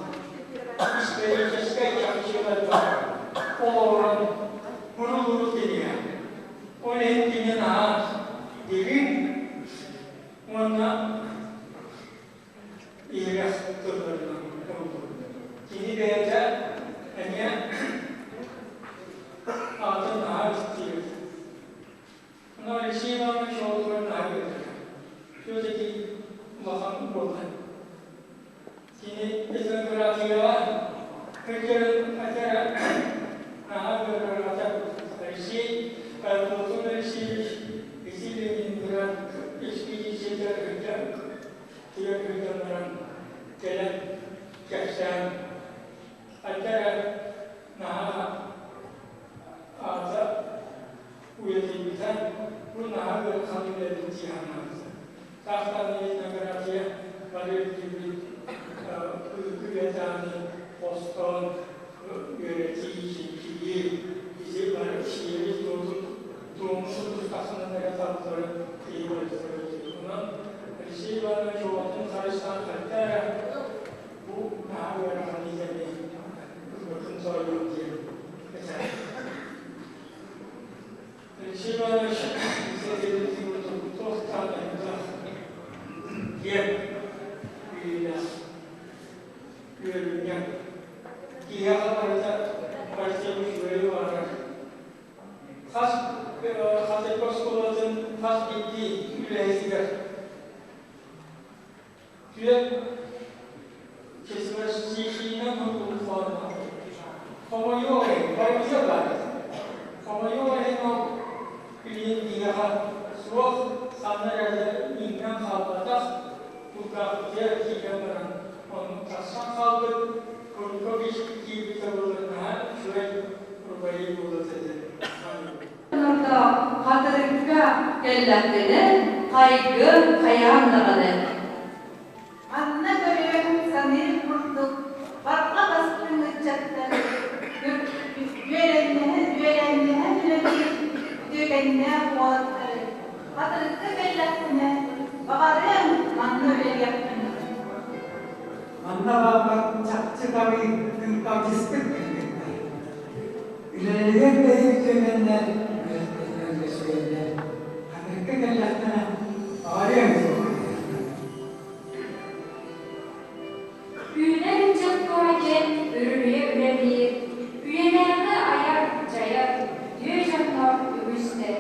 историческай чахчыларга олоҕуран курулууру кинигэ. Ол иһин кини наһаа дириҥ уонна иһирэх тылларынан оҥорбут. Кини бэйэтэ эмиэ аатын наһаа ытыктыыр. Ону Алексей Иванович оҕолорун наһаа үөрдэр. Все-таки улахан буолла. Кини этнографияҕа кырдьарын этэрэ наһаа ыарырҕатар. Алексей Платон Алексеевич ити Ленинград экспедицията тыа ыытан баран кэлэн кэпсээн айтара наһаа аата уйадыйбыта бу наһаа ыарахан үлэбит дии санаабыта. Таахтааны этнография бары өттүбүт үөтэҕини хостоон үөрэтии, чинчийии ити бары сиэри туому тустахсынан эрэ табылларын киһи барыта Онон Алексей Иванович оҕотун харыстаан хайта эрэ бу наһаа ыарахан идэни ылбытын соруйуом диэн этэр. Алексей Иванович исследователь туох таанайдаах диэн үүйэлээх үөрүнньэҥ киһиэхэ барыта партия үчүгэйи баар. Число тутуллуохтаах. Хомойуох иһин, барыта баар. Хомойуох иһин ол билигин биһиэхэ суох, ханна эрэ иҥнэн хаалбатах, кулгаахпытыгар киирэн баран оннук тахсан хаалбыт, курукка киирбитэ буоллар наһаа үчүгэй рубаи буолуо этэ саныыбын. Хатырыкка кэллэхпинэ, хайгыам хайаан даҕаны. Манна көрүөм саныыр курдук барҕа бастыҥ ыччаттары үөрэннэһэн үөрэннэһэн үлэлиир үтүөкэннээх уолаттары Хатырыкка кэллэхпинэ баҕарыам манна үлэлиэхпин. Манна бааллар чахчы табыы тыынталдьыспыт кыргыттар. Үлэлэригэр бэйэ үтүөкэннэр, үөрэхтэригэр үчүгэйдэр. Хатырыкка кэллэхтэрэ баҕарыам суоҕа. Үүнэр ыччат туора диэн үрүлүйэ үлэлиир, үйэлээҕи айар, дьайар үтүө дьоннор үгүстэр.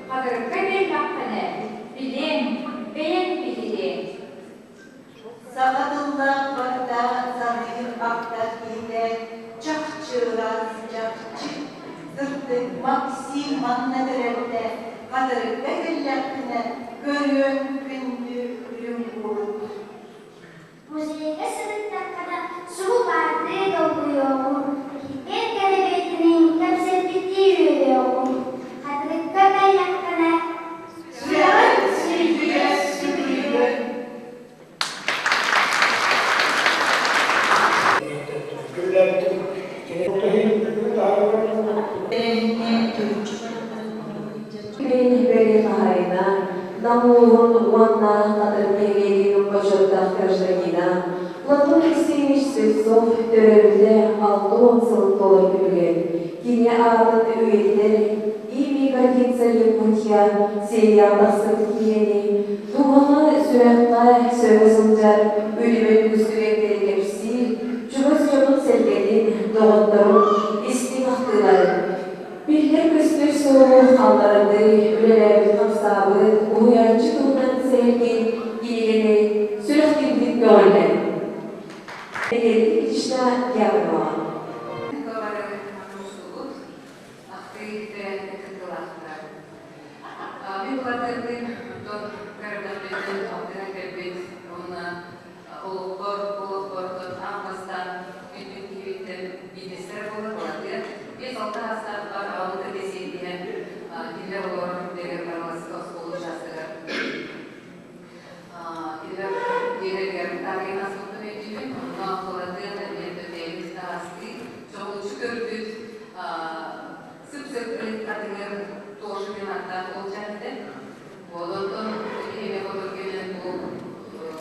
Хатырыкка биэрдэххинэ, билиэҥ, бэйэҥ биһириэҥ. Саха тыллаах барыта саныыр ахтар киһитэ чахчы ыраас, чахчы сырдык Максим манна төрөөбүтэ Хатырыкка кэллэххинэ көрүөҥ күндү үрүҥ буолут. Музейга сырыттаххына субу баардыы долгуйуоҕуҥ, килбиэн кэрэбиэтинин кэпсэппиттии үөрүөҕүҥ. Хатырыкка кэллэххинэ Сүрэҕин сүргүйэ сүгүрүйүө. Бэйи хаһайына, Нам улууһун уонна Хатырык нэһилиэгин бочуоттаах гражданина Платон Алексеевич Слепцов төрөөбүтэ 60 сыл туолар күнүгэр кини аатын үйэтитэр «Ими гордится Якутия» сериал тахсыбыт киинэни дууһаҕа, сүрэххэ сөбө сылдьар үтүмэн үгүс түгэннэри кэпсиир, чугас дьонун-сэргэтин, доҕотторун истиҥ ахтыыларын Биллэр-көстөр суолу хаалларардыы үлэлээбит-хамсаабыт уһуйааччы туһунан сэһэргиир кинигэни сүрэхтиирбит көҕүллэр. Елена Ильична Дьяконова. Бары мустубут ахтыы тэрээһинэ кыттыылаахтара. Мин былатыардыын онтон көрдөөхпүттэн алтыһан кэлбит уонна олохпор, олохпор аан бастаан үүтүн киһибиттэн биирдэстэрэ буолар Былатыан. 5-6 саастаахпар аҕабыт кытта сиэттиһэн кинилэр олорор күннэригэр Барыласка оскуола учаастагар кинилэр дьиэлэригэр таарыйан ааспыппын өйдүүбүн. Онно Былатыан эмиэ бэйэбит таһаастыы чоҕулуччу көрбүт сып-сырдык хатыҥыр тоже диэн ааттаах уолчаан этэ. Онтон киһини хотор кэлэн бу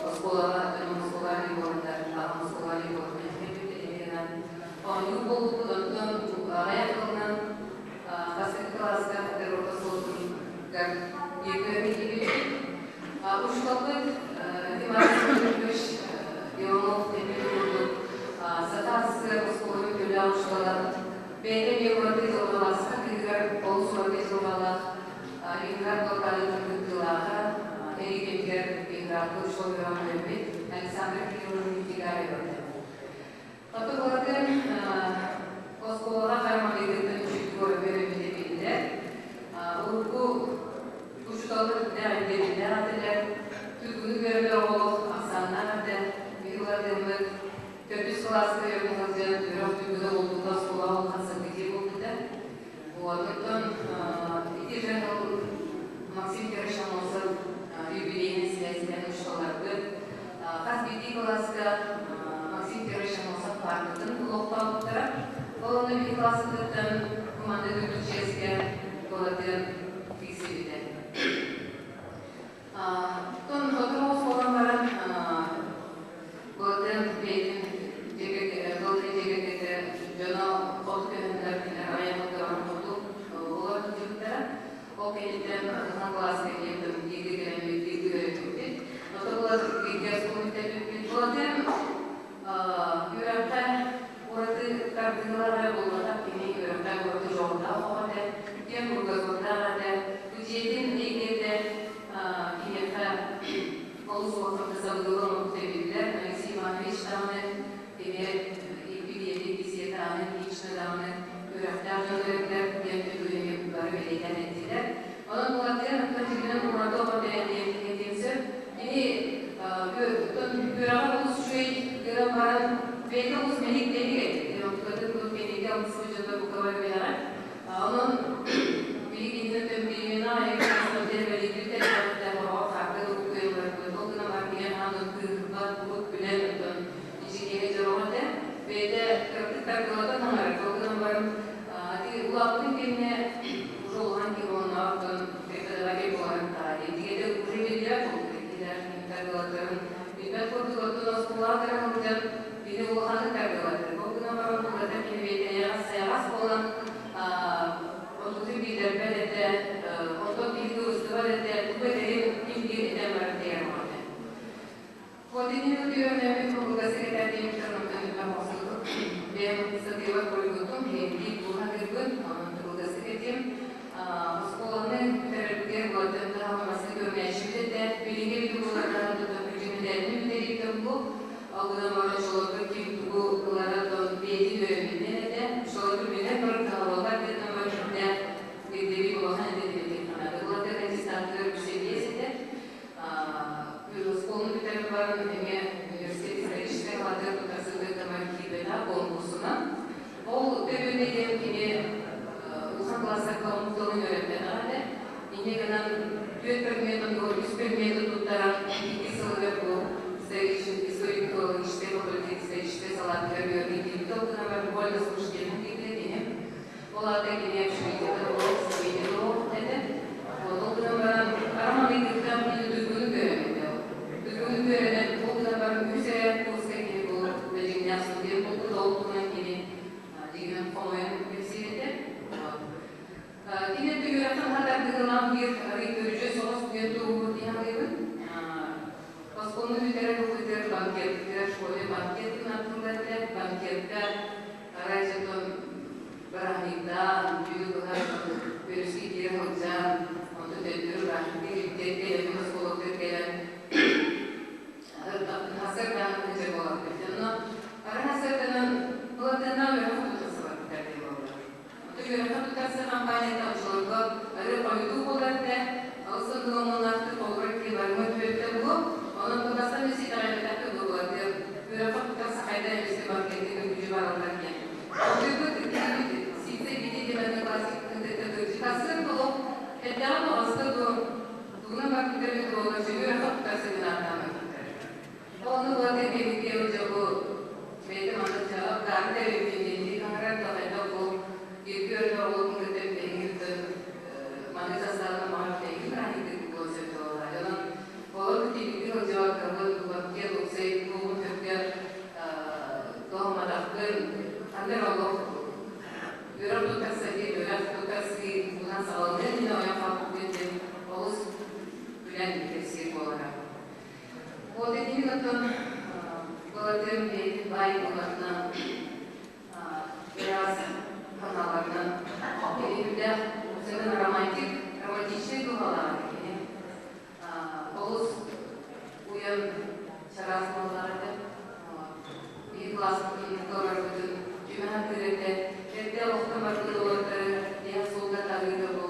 оскуолаҕа дьонум оскуолаҕа буоланнар, аҕам оскуолаҕа буолан гынан оонньуу буолбуппут. Онтон аҕыйах тылынан бастакы кылааска Хатырык оскуолатыгар бииргэ киирбиппит. Учууталбыт Иван Петрович Иванов эппит курдук саха СССР оскуолатын үтүөлээх учуутала бэйэтэ эмиэ ураты дьылҕалаах, саха кыыһыгар олус ураты дьылҕалаах Ленинград блокадатын кыттыылааҕа, эрии кэмигэр Ленинградка учуутал үөрэҕин үөрэммит Александра Кирилловна Нефтегаева этэ. Отукулатын оскуолаҕа хара маҥнайгыттан үчүгэй үөрэммитэ биллэр. Урукку учууталлар үрдээх ирдэбиллээх этилэр. Туйгуну үөрэнэр оҕолор ахсааннаах этэ. Биһи төрдүс кылааска үөрэнэ сылдьан үөрэх туйгуна буолбута оскуолаҕа улахан событие буолбута. Оттон ити дьон ол Максим Кирович Аммосов юбилейнай сибээстээн учууталларбыт хас биирдии кылааска Максим Кирович Аммосов паартатын олохтообуттара. Ол онно биһи кылааспытыттан команда үрдүк чиэскэ туолатын тиксибитэ. Оттон сотору буолан баран Былатын бэйэтин былатын дьиэ дьоно хоту көһөннөр кинилэр айанныттарын хоту олор сылдьыбыттара. Ол кэнниттэн улахан кылааска киирдим, бииргэ кэлэммит, бииргэ үөрэммиппит. Ото былатын бииргэ оскуола бүтэрбиппит. Былатын үөрэххэ ураты тардыылар эрэ буолбатах, кини үөрэххэ ураты тардылаттарын билбэт курдук оттон оскуолаҕа кыра сылдьан кини улаханнык тардылаттар. Ол гынан баран булгата кини бэйэтэ эйэҕэс-сайаҕас буолан отутун биллэрбэт этэ, оттон киһи кыбыстыбат этэ, тугу этэрин ким биир этэн баран тэйэр оҕо этэ. Хотинин үөрэнэммит курдуга секретарь онтон элбэх охсубут. Бэйэм сатыыбар буруйбутум, биир дууһатыырбын, онон кылгастык этим. Оскуоланы бүтэрэрбитигэр уолаттан таһыммаска көрүнээччибит этэ. Билиҥҥи эбит буолардаан тутан күрдьүмэтээһини бүтэрииттэн бу. Ол гынан баран чолорго ким тугу ылара тон бэйэтин үөрэммитинэн этэ. Чолорго билэн баран кыһалҕалар диэн бар кимнээх ирдэбил улахан этэ диэбитин ханаады. Улаттан аттестатыгар үксэ биэс этэ. Оскуоланы бүтэрэн баран эмиэ университет историческай салаатыгар тутарсыыга көмө киирбэтэх конкурсунан. Ол төрүөтэ диэн кини улахан класстарга омук тылын үөрэппэтэҕэ этэ. Инньэ гынан түөрт предмет оннугар үс предмети туттаран икки сылыгар бу историко-филологическай факультет историческай салаатыгар үөрэнэ киирбит. Ол гынан баран вольно слушательный киирбитэ кини. Ол аата кини общежитиета олох стипендията суох этэ. Ол гынан баран Араман ыйытыктаах кини туйгуну көрөн этэ. Туйгуну көрөнөн ол гынан баран үс эрэ курска кини бу дьиҥнээх студент буолбут. Ол туһунан кини дьиҥинэн хомойон кэпсиир этэ. Кини үөрэхтэн хатардыгылаан биир арый көрүдьүөс соҕус түгэн туоһулуур дии саныыбын. Оскуоланы бүтэрэр быһыытыгар банкетыгар школьный банкет диэн ааттыыллар этэ. Банкетка арай дьонтон бырааһынньыктаан, түүнү быһа өрүскэ киирэ сылдьан, онтон төттөрү бырааһынньыкка кэлбитигэр кэлэн, оскуолатыгар кэлэн хасыардаан сылдьар буоларбыт. Онно арай хасыарданан былатыаннаах үөрэх тутарсыбаттар диэн буолла. Онтон үөрэххэ тутарсыы хампаанньата оччолорго арыы хойутуу буолар этэ. Ол сылдьан омуннаахтык холобура киһи барыма түбэлтэ буолуо. Онон тутарсан үс итэҕэйбэтэххэ буолуо. Үөрэххэ тутарса хайда эмискэ банкетка күдьү бараллар диэн. Отуйбут сиитэ бити диэн одноклассниктын кытта кырдьыкасыыр буолуох, эрдэҕин оҕоста дуо, тугунан барбыттар эбит буоллар, үөрэххэ тутарса гынааттаабыттар. Ону вот эбиэбитиэ дьобу бэйэтэ маннык дьаҕа эбиппин диэн хаһарар да хайдах бу ирги өрө оҕолорун кытта бүтэһигин маннык састаабынан баҕар бүтэһигин бырааһынньыктык буолуон сөп буолла. Онон олор тиийбиккин сылдьыбаккабын, банкет уопсай туоҕун сөпкө туһамматахпын, ханна эрэ олох үөрэх туттарса диэн үөрэх туттарсыы туһунан саҕаланыан иннинэ ойон хаалбыппын диэн олус күлэн кэпсиир буолара. Вот итини оттон Былатыан бэйэтин баай буоларынан ыраас санааларынан кини үрдээх романтик, романтичнай дууһалаах кини. Олус уйан чараас буоллар этэ. Биир класспытын барбытын түмэһэн тыыр этэ. Эрдэ олохтон барбыт уолаттары тиһэх суолга тарыыта бу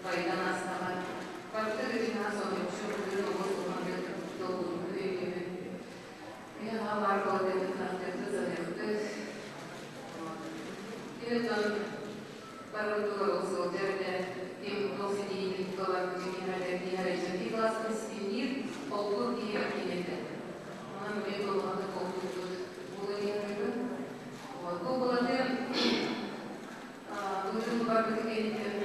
Байдан астаҕа. Барыта гыдьынаан соһуччу быгын олус улаханнык долгуйбутун өйдүүбүн. Мин аҕам баар буолан тахтыахтыт, саныахтыт. Кини дьон барыбытыгар ол сылдьар этэ. Ким туох ситиһиитин туталар киһи киһи классын ситимниир, холбуур киһи кини этэ. Онон билин улаханнык холбуйбут буолан иһэрбин. Бу былатыан Былырыын барбыт кэнниттэн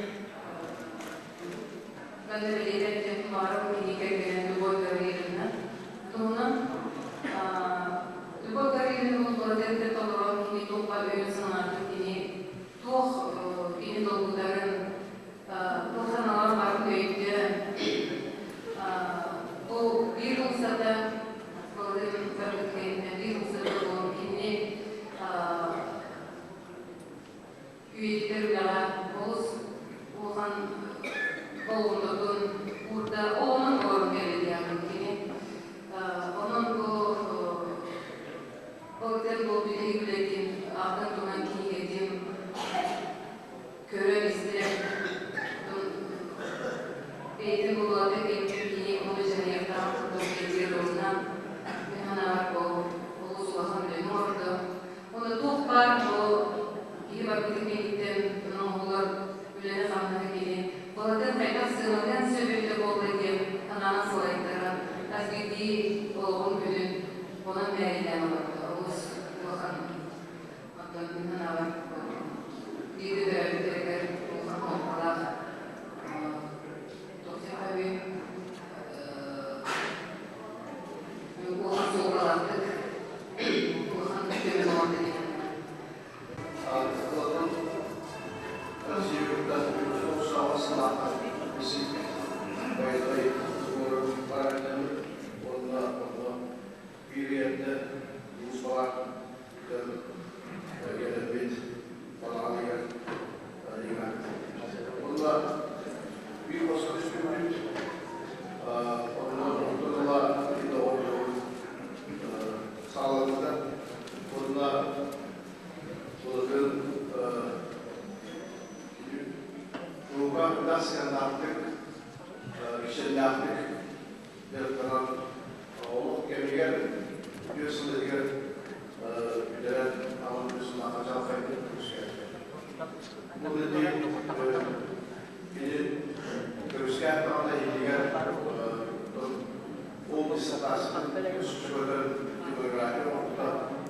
манна бэлиэтээбитим Маров кини кэргэнэ Любовь Гавриловна туһунан. Любовь Гавриловна былатыан толорон кини туохха өйүн-санаатын, кини туох кини долгутарын, туох санааларын барын өйдөөн, бу биир устата былырыын барбыт кэнниттэн биир устата бу кини үйэтитэр үлэҕэ олус улахан болҕомтотун уурда. Ол онон олорон кэллэ кини. Онон бу Богдан бу бүтэһик үлэтин атын туһунан кинигэтин көрөн-истэн бэйэтин булуота кэлбит кини ону дьаһайыахтаах курдук. мээрэйдээн олорбута олус улахан. Оттон мин санаабар, бииргэ төрөөбүттэригэр улахан суолталаах туох диэххэ улахан суолталаахтык улахан көмө оҥордо диэн Платон Россиябыттан 398 сыллаахха Василий Байдай сборы параллельно уонна онно биир улуусталаах кэлэрбит балаҕаныгар Онно биир хоско түспүппүт, онно онтон ыла доҕордоһуу саҕаламмыта. Уонна былыргын кулууба ыраас сыһыаннаахтык, кичэллээхтик дьарыктанан олох кэмигэр 4 сыл иһигэр бүтэрэн аҕам сыллаахха чаҕылхайдык көмүскээбитэ. Бу кини көмүскээн даҕаны иһигэр ол диссертациятын өссө демография оҥорбута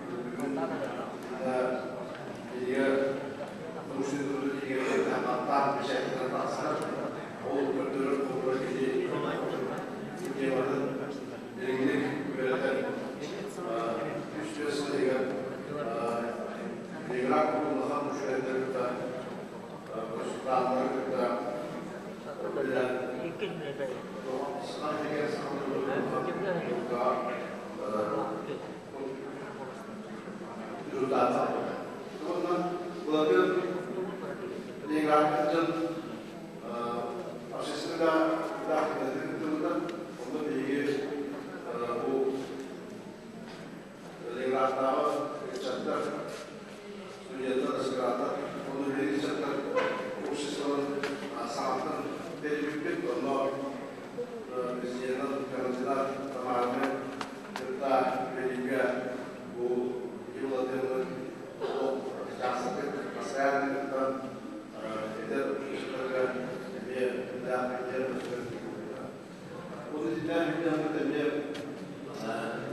бүгүн иһигэр научный труд иһигэр хаттаан бэчээттэнэн тахсар. Ол көрдөрөр холобура кини тематын дириҥник үөрэтэн 3-4 сыл иһигэр Ленинград улахан учуонайдары кытта, консультаннары кытта үлэлээн саха иһигэр саха результат. Уонна былыргы Ленинградка дьон общественный кыттыбыта. Онно биһиги бу Ленинградтааҕы ыччаттар, студенттар, аспиранттар, онно биһиги ыччаттар обществоларын саҥаттан тэрийбиппит. Онно президенин Карантина Тамараны кытта үлэлииргэ бу Владимир учаастакы постоянно кытта эдэр ыччаттарга эмиэ элбэх идея. Ол итиннээх билиэхпит эмиэ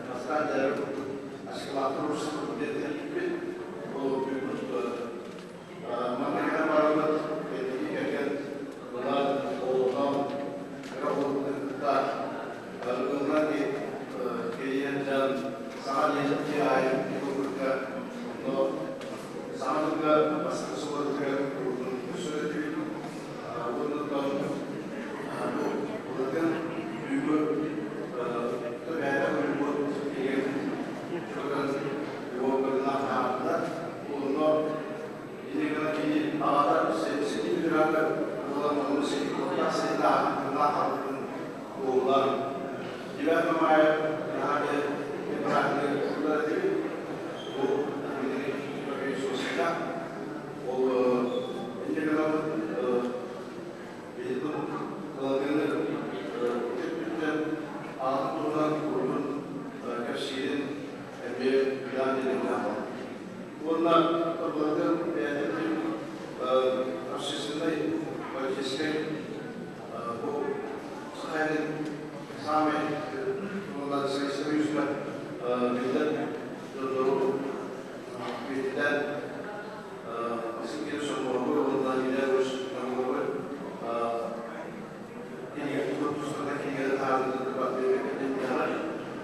бастаан дьарык курдук аскалааттар общество диэн ол манна кэлэн бараммыт кэнники кэргэн ылан оҕолонон кыра уолбутун кытта ылынан кириэн дьон саҥа дьиэ аайы курдукка онно саҥа дьылга бастакы субуотатыгар курдун өссө уонна былыргын бүгү бэйэтэ уйбут киһи чугас уолбарынан хаалла. Онно инигана кини аҕата сити үрэҕэр буолан ону сити куттах ситааһын халытын буолан Иван Мамаев наһаа быраатыгар куллар этибит. Бу Дмитрий Сосика ол инигана биһиги кыладыны түптүттэн аҕатын туһунан курдун кэпсиирин эмиэ билан диэн. Уонна былыргын бэйэтин общественнай, политическай бу Сахалин самый Советский Союзга биллэр дьоннору биирдэн Сиккири Сомоҕо уонна Илья Наумовы кинигэ тустарынан кинигэлэр таһаарбыт.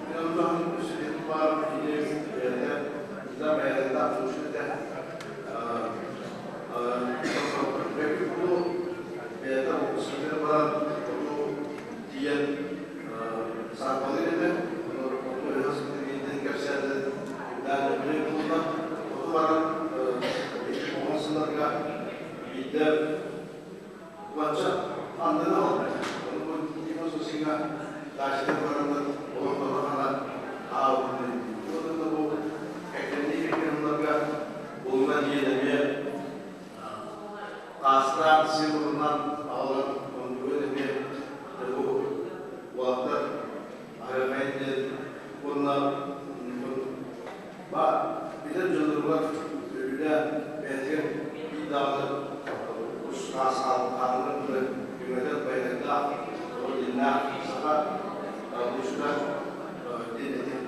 Мен онтон баар кини бэйэтэ да бэйэтэ научный бу бэйэтэ выпускник баран оту тиийэн саарбалыыр этэ. Кэпсээтэ буолла. Оту баран 10 сылларга биирдэ уонча андыны албыт. Оны Сосига дачада бараннар олохторо аабыт. Онон бу кэккэнни кэккэннарга булуна диэн эмиэ таастаан сыылынан аҕалан ондугун эмиэ бу уолаттар арыгайын диэн уонна ба билэр дьонноругар өлүнэ бэйэтигэр биир даҕаны ус таас хаалларан түҥэтэр байанайдаах ол дьиннээх саха булчута диэн этим.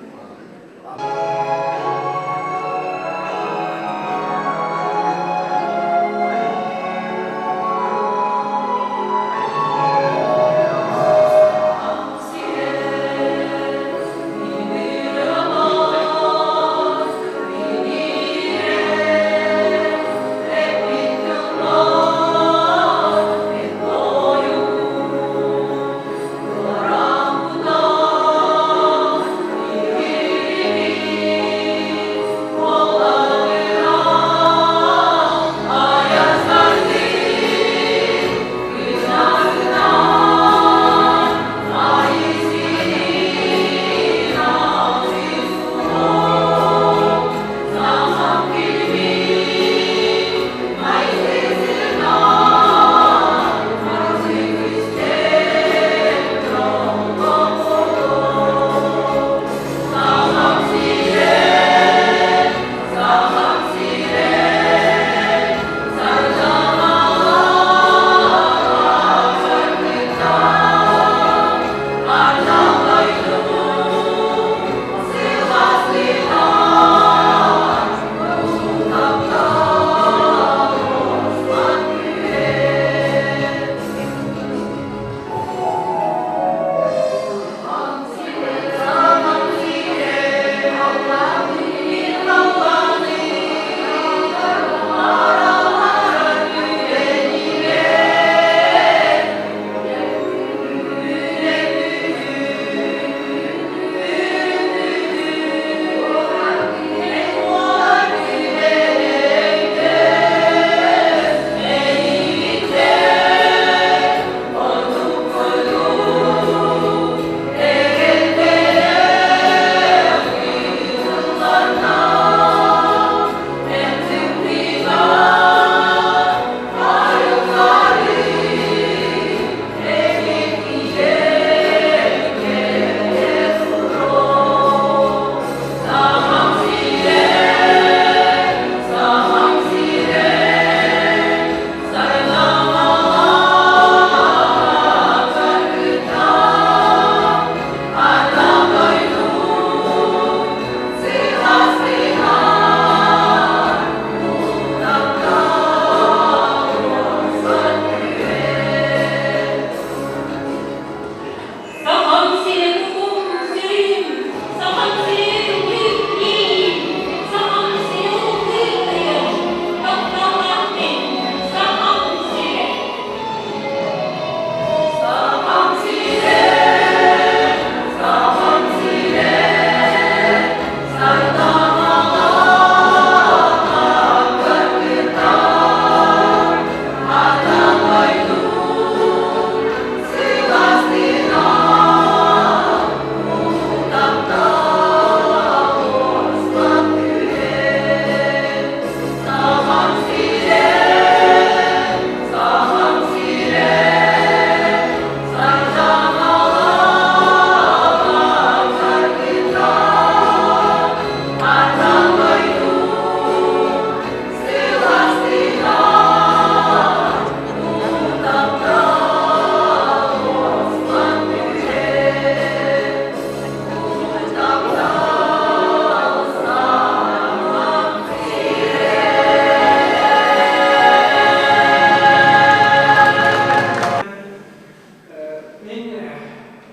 Мин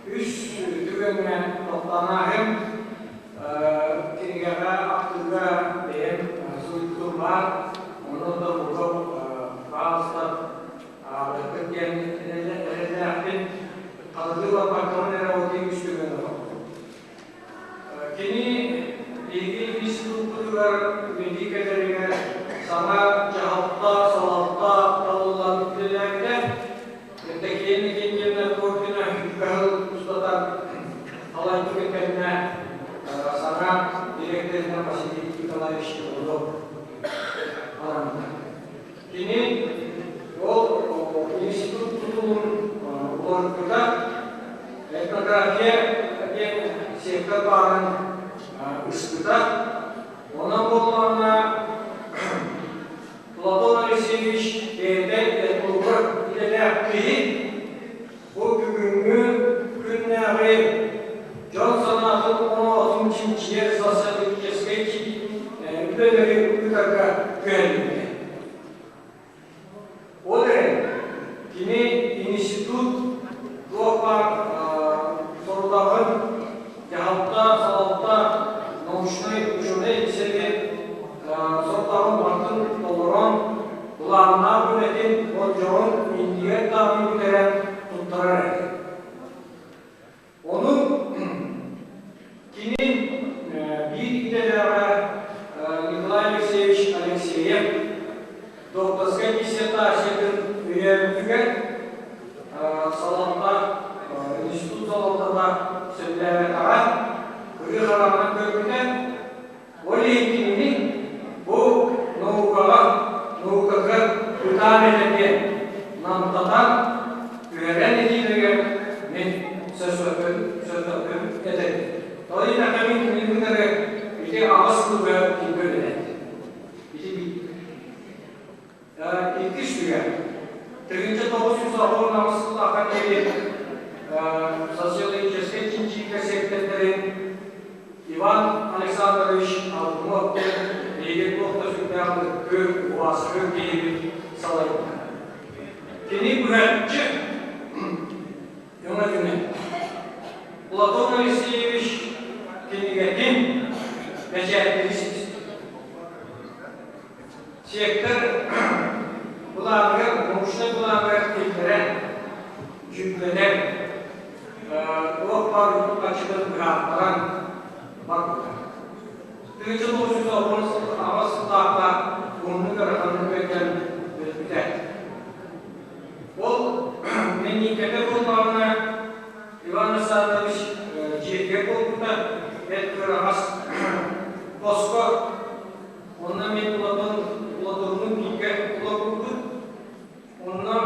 үс түгэҥҥэ тохтоон кинигэҕэ ахтыыга бэйэм суруйбутум баар, онно да бука паалыстар ааҕыаххыт диэн эрэллээхпин. Хаһыаты барбаккабын эрэ ол үс түгэҥҥэ тохтуум. Кини биһиги институппутугар үлэлии кэлэригэр саҥа дьаһалта, салалта талыллан үлэлээбитэ. Евдокия Никитина Коркина үп-кыһыл устата салайбытын кэннэ саҥа дириэктэринэн Василий Николаевич Иванов анаммыта. Кини ол институт тутулун уларыппыта, этнография диэн сектор баарын ыспыта. Онон буоллаҕына Платон Алексеевич бэйэтэ этнограф идэлээх киһи бу бүгүҥҥү күннээҕи дьон санаатын оҥоотун чинчийэр сасы Кини институт туох баар сорудаҕын дьаһалта, салалта, научнай, ученай сэбиэт сорудаҕын барытын толорон, былааннаах үлэтин болдьоҕун иннигэр даҕаны бүтэрэн туттарар этэ. Ону кини биир идэлээҕэ Николай Алексеевич Алексеев докторскай диссертациятын өйөөбүтүгэр салалта, институт салалтата сөбүлээбэтэҕэ, ырыы хараҕынан көрбүтэ. Ол иһин кинини бу наукаҕа, наукаҕа ытаан этэ диэн намтатан, түһэрэн этиилэригэр мин сөпсөппүн этэбин. Ол иһин мин кинини кытары ити аҕыс сылга бииргэ үлэлээтим. Ити биир. Иккис түгэн. 1998 сыллаахха диэри социологическай чинчийиигэ секретарин Иван Александрович Алтынов диэн биһиги туох да сүрдээх ытыктыыр, убаастыыр киһибит салайбыта. Кини быһаччы өҥөтүнэн Платон Алексеевич кинигэтин бэчээттири ситистэ. Сектор былааныгар, научнай былааныгар киллэрэн, дьүүллэнэн, туох баар үп-харчытын быһааттаран барбыта. 1998 сыллаахха уһуннук ыараханнык ыалдьан өлбүтэ. Ол Мэниикэтэ буоллаҕына Иван Александрович дьиэтигэр буолбута, бэрт кыараҕас хоско. Онно мин Платон Платоннуун бииргэ олорбуппут. Онно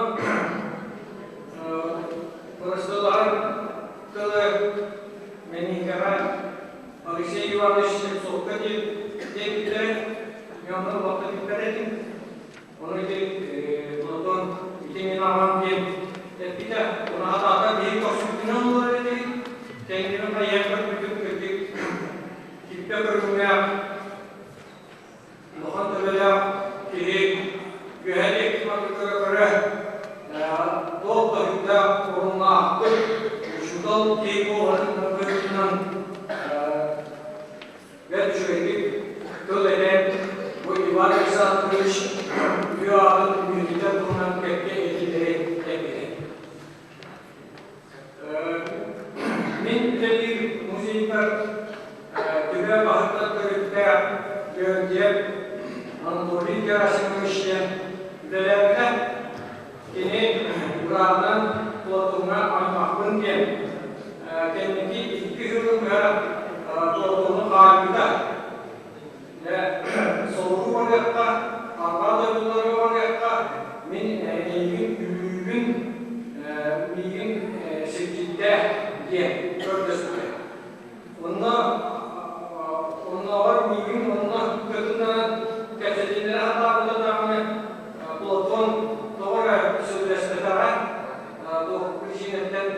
бырастыылаһар тылы Мэниикэҕэ Алексей Иванович Слепцовка диэбиттэрэ. Мен онно улахта билбэт этим. Ону ити Платон ити мин аҕам диэн эппитэ. Ону хатаата биһиги көхсүбүтүнэн олорор этибит. Кэннибин хайыһан көрбүтүм кырдьык киппэ көрүҥнээх улахан төбөлөөх киһи үөһэ диэки маннык көрө-көрө туох да сүрдээх оруннаахтык учуутал киһи буоларын быһыытынан бэрт үчүгэйдик тыл этэн бу Иван Александрович үтүө аатын үйэтитэр туһунан кэккэ этиилэри эппитэ. Мин үлэлиир музейбар Түбэ баһыттан төрүттээх Георгиев Анатолий Герасимович диэн үлэлээбитэ. Кини быраатынан Платоҥҥа аймахпын диэн кэнники икки сылын быһа Платону хаайбыта. Соҕуруу барыахха, арҕаа дойдуларга барыахха, мин эйигин күлүүбүн, миигин сирдьиттээ диэн көрдөспүтэ. Онно оннооҕор миигин онно кытыннаран кэпсэтиннэрэ сатаабыта даҕаны Платон тоҕо эрэ сөбүлэспэтэҕэ, туох причинэттэн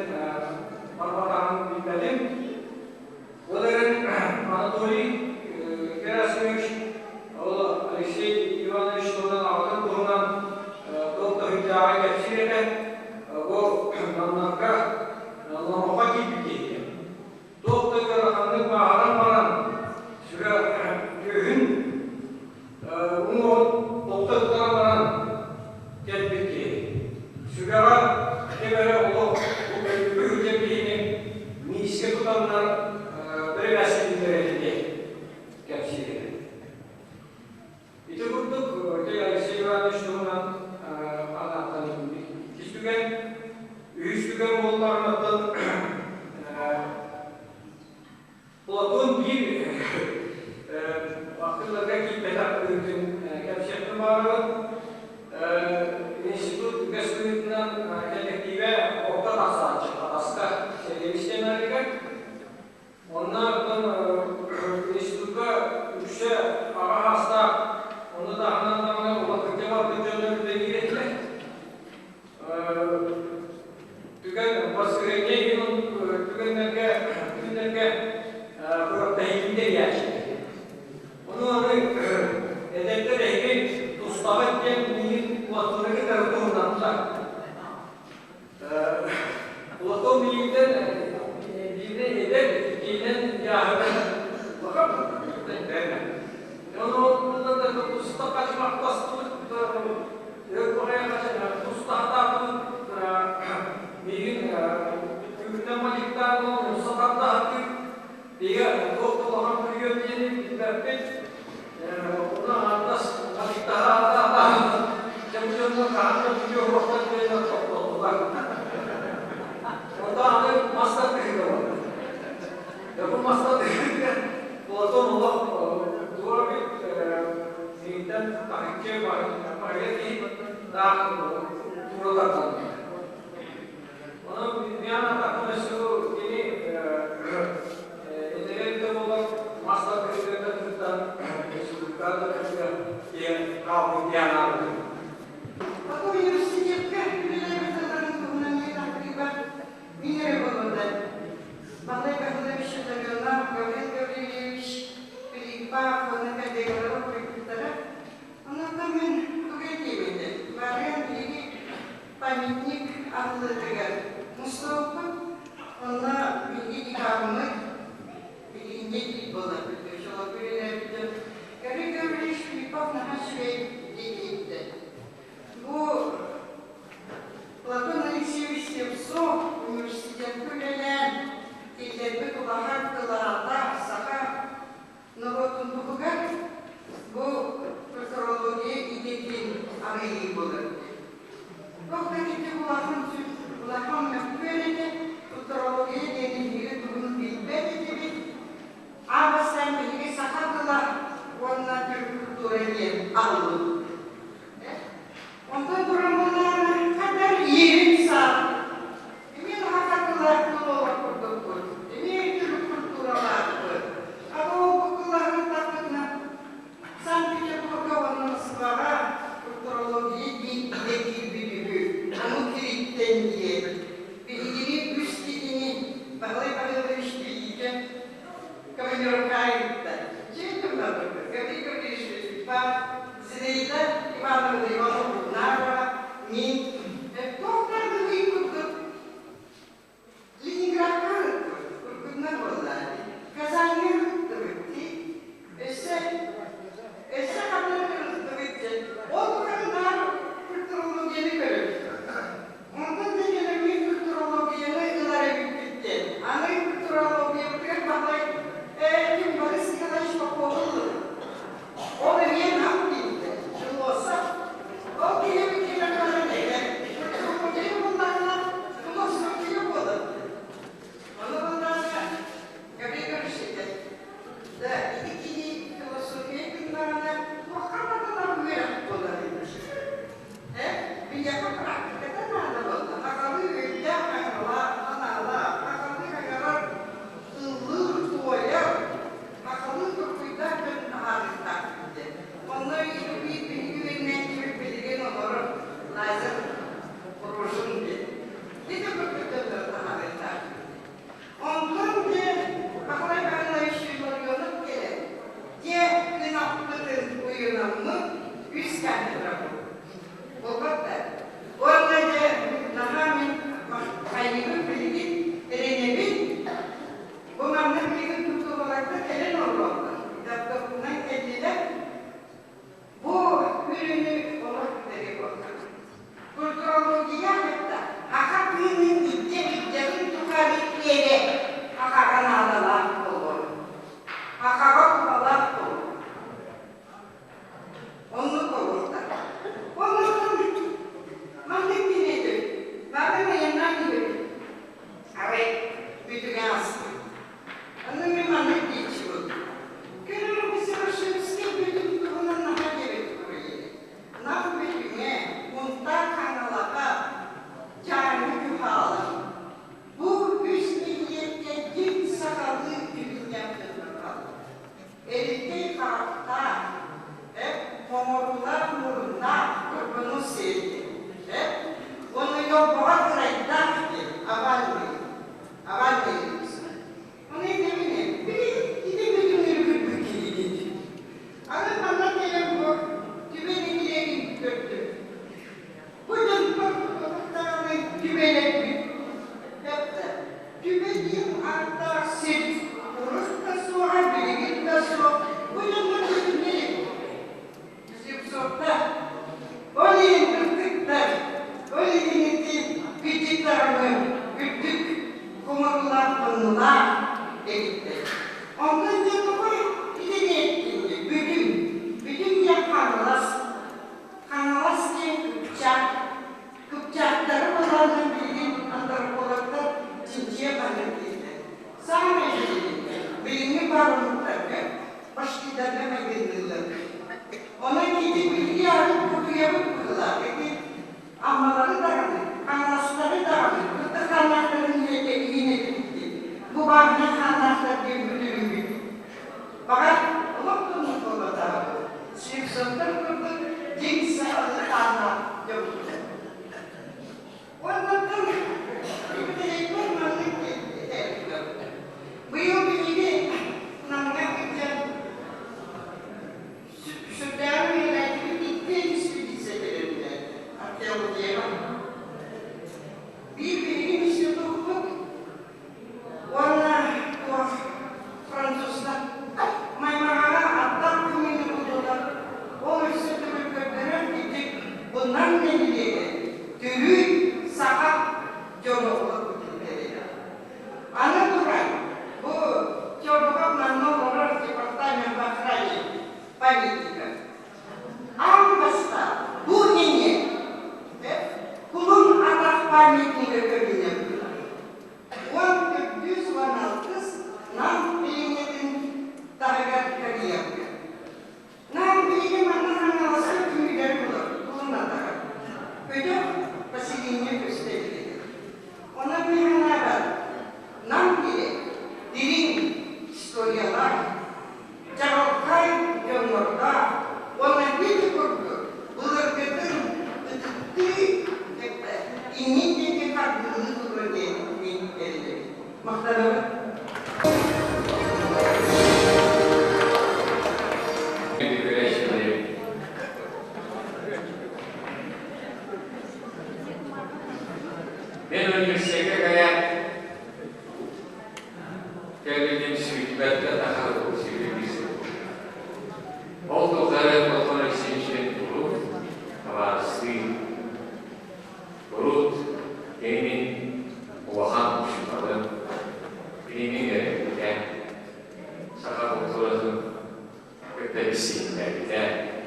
барбатаҕын билбэтим. Ол эрэн Анатолий Герасимович ол Алексей Иванович туһунан аҕатын туһунан туох да сүрдээҕи кэпсиир этэ. Бу маннарга номоххо киирбит киһи. Туох да ыараханнык бааһыран баран сүрэ түөһүн уҥуоҕун тохто ыттаран баран кэлбит киһи. Сүгэҕэ ким эрэ олох бу өлбүт киһини миискэ тутаннар бэрэбээскилииллэр этэ диэн кэпсиир этэ. Ити курдук ити Алексей Иванович туһунан анааттан иккис түгэн, үһүс түгэн буоллаҕына Платон биир ахтыыларга киирбэтэх быһыытын кэпсиэхпин баҕарабын. Институт үгэс быһыытынан кэллэктиибэ орто тахсааччы Хатаска сэбиэдиссэйдэригэр. Онно оттон институкка үксэ аҕа саастаах, ону таһынан даҕаны улахан кырдьа барбыт дьоннор үлэлиир этилэр. Түгэн баскыһыанньа иһин түгэннэргэ күннэргэ күрэхтэһиитин тэрийээччилэр. Ону аны эдэрдэр эһиги тустаҕыт диэн миигин Платоны кытары туһуннардылар. билбэппит. Онно аҥардас атыттаһа дьэ бу дьоннор хаһан да бүтүө суохтар диэн тохтоотулар. Онтон аны мас тардыһыыга барда. Дьэ бу мас тардыһыыга Платон олох туора бит миигиттэн таһыччы баһыйа киһи таах тура тардаллар. Онон миэхэ атахпын өссө кини иннинэ да буоллар мас тардыһыыга кыттан республикаҕа да кыттыа диэн хаалбыт диэн аабытым. Бу университекка үлэлээбит сылларын туһунан ийэ тахтыыбар мин эрэ буолуода. Малай Гаврилович Шатарионов, Гаврил Гаврильевич Филиппов уонна коллегалара суруйбуттара. Онон мин тугу этиэм этэ? Барыан биһиги памятник аһыллыытыгар мустубуппут. Онно биһиги декаммыт билиҥҥи диир буоларбыт. Чолоку үлэлээбит дьон. Гаврил Гаврильевич Филиппов наһаа үчүгэй диэки Бу Платон Алексеевич Слепцов университекка үлэлээн киллэрбит улахан кылаата саха норуотун туһугар бу культурология идэтин арыйыы буолар. Туох да итинник улахан улахан мөккүөр этэ, культурология диэн биһиги тугун билбэт этибит. Аан бастаан биһиги саха тыла уонна төрүт культура диэн арыллыбыт. Онтон туран буоллаҕына, ханна иирин саат. Эмиэ наһаа тыллаах тыл олох курдукпут. Эмиэ түрүк культуралаахпыт. Аба ол бу кыллаһын тахпытына Санкт-Петербурга уонна Москваҕа культурология диэн идэ киирбит үһү. Ону кириттэн диэн. Биһигини үс киһини Баһылай Павлович Билиитэ командировка ыытта. Дьиэ туһунан Гаврил Гаврильевич Филиппов, Зинаида Ивановна Ивановна мин туох тардылыы курдук Ленинградка ыыппыт, курдугунан буолла. Казаньҥа ыыттыбыт дии. Өссө өссө ханна ыыттыбыт диэн. Ол тухары наар культурологияны көрөбүт. Онтон да кэлэммит культурологияны ылар эбиппит диэн. Аны культурологиябытыгар баһылай ээ ким Борис Николаевич Попов ыллыбыт. Ол эмиэ нам киирдэ. Философ. Ол киһибит кэлэн баран этэр. Культурология буллаҕына философия буолар. Ону буллаҕына Гаврил Гаврилович этэр. Да, ити киһи философия гыннаҕына туохха барытынан үөрэх буолар эбит. Биһиэхэ практиката наада буолла. Сахалыы өйдөөх, аҥаралаах, санаалаах, сахалыы аҥарар, ыллыыр, туойар, сахалыы толкуйдаах дьон таһаарыахтаахпыт диэн. Онно биир биһиги үөрэнээччибит билигин олорор Лазарь Рожин диэн. Ити курдук дьоннору таһаарыахтаахпыт. Онтон дьэ Баһылай Баһылаевич Илларионов кэлэн, дьэ кынаппытын уйунаммыт үс кафедра буолбат да. Уонна дьэ наһаа мин хайыыбын билигин эрэнэбин. Бу манна билигин тутулларга кэлэн олороллор. Лаптопунан кэллилэр. Бу үлэни олох бүтэри буолла. Культурология кытта аха тыынын илдьэ илдьэрин тухары эрэ ахаҕа наадалаах буолуо. Ахаҕа туһалаах буолуо. Оннук буолуохтаах. Оннуктан маннык диэн Бары айаннаан иһэбит. Арай бүтүгэ ааспыт. Аны мин маннык диэччибин. Көрөр Совершенскэй бүтүн туһунан наһаа диэбит туруйа. Нам бүтүҥэ, Мунтаар Хаҥалаха, Дьааҥы Күһаала. Бу үс нэһилиэккэ дьиҥ сахалыы дьүһүннээх дьоннор бааллар. Эриккэй харахтаах, хоҥоруулаах муруннаах тургуну сиэллэр. Уонна йолбоҕо кырайдаах диэн авальный, авальный Ону этэбин билигин ити бүтүн үргүрбүт киһигит. Аны манна кэлэн бу түбэ нэһилиэгин көрдүм. Бу дьонтон даҕаны түбэлэрбит Эптэ, түбэ диэн ааттаах сир урут да суоҕа, билигин да суох. Бу дьоннор бүтүннэри Слепцовтар. Ол иһин кыргыттар, ол иһин ити кырдьык даҕаны үрдүк кумурулаах муннулаах эбиттэр. Онтон дьэ тоҕо итини таһынан билигин антропологтар чинчийэ хаһан киирдэ. Саамай билигин билиҥҥи паарумуктарга башкирдарга майгынныыллар. Онон ити биһиги атын кутуйабыт быһыылаах ити Аммалары даҕаны, Хаҥаластары даҕаны кытта хааннаахтарын ийэтэ иһин этибиттин. Бу бааһына хааннаахтар диэн бүтүрүммүт. Баҕар, олох тумнук буолбатаҕа Слепцовтар курдук дьиҥ сахалыы хааннаах дьоммут. Уоннаттан бүтэһикпэр маннык этэрбин. Быйыл биһиги Намҥа сылдьан сүрдээҕин үөрэнээччибит икки экспедиция тэрилтэ археологияҕа. Биир биһиги институппут уонна туох французтар Маймаҕаҕа аттаах күҥҥүнү булдулар. Ол өссө төгүл көрдөрөр ити бунан нэһилиэгэ төрүүт саха дьоно олорбут этилэр. Аны туран, бу Чорбохов манна олорор департамент по охране памятника. Аан бастаан бу иҥэ кулун атах памятнига көрүнэр 1416 Нам билиҥҥитин таһыгар карьерга. Нам билигин манна Хаҥаласка түмүгэр булар, кулун атаҕар. Өтөх поселение көстө илигин. Онон мин санаабар, Нам сирэ дириҥ историялаах, чаҕылхай дьоннордоох уонна ити курдук былыргытын ытыктыы кытта иннин диэки хардыылыы туруо диэн мин эрэнэбин. Махтанабын. Мен университекка кэлэн кэлбитим сүүрбэттэн тахса сүүрбэ сыл. Ол тухары Платон Алексеевичпин урут табаарыстыы, урут кини мин улахан учууталым, кинини үөрэппитэ, саха култууратын кытта билсиһиннэрбитэ,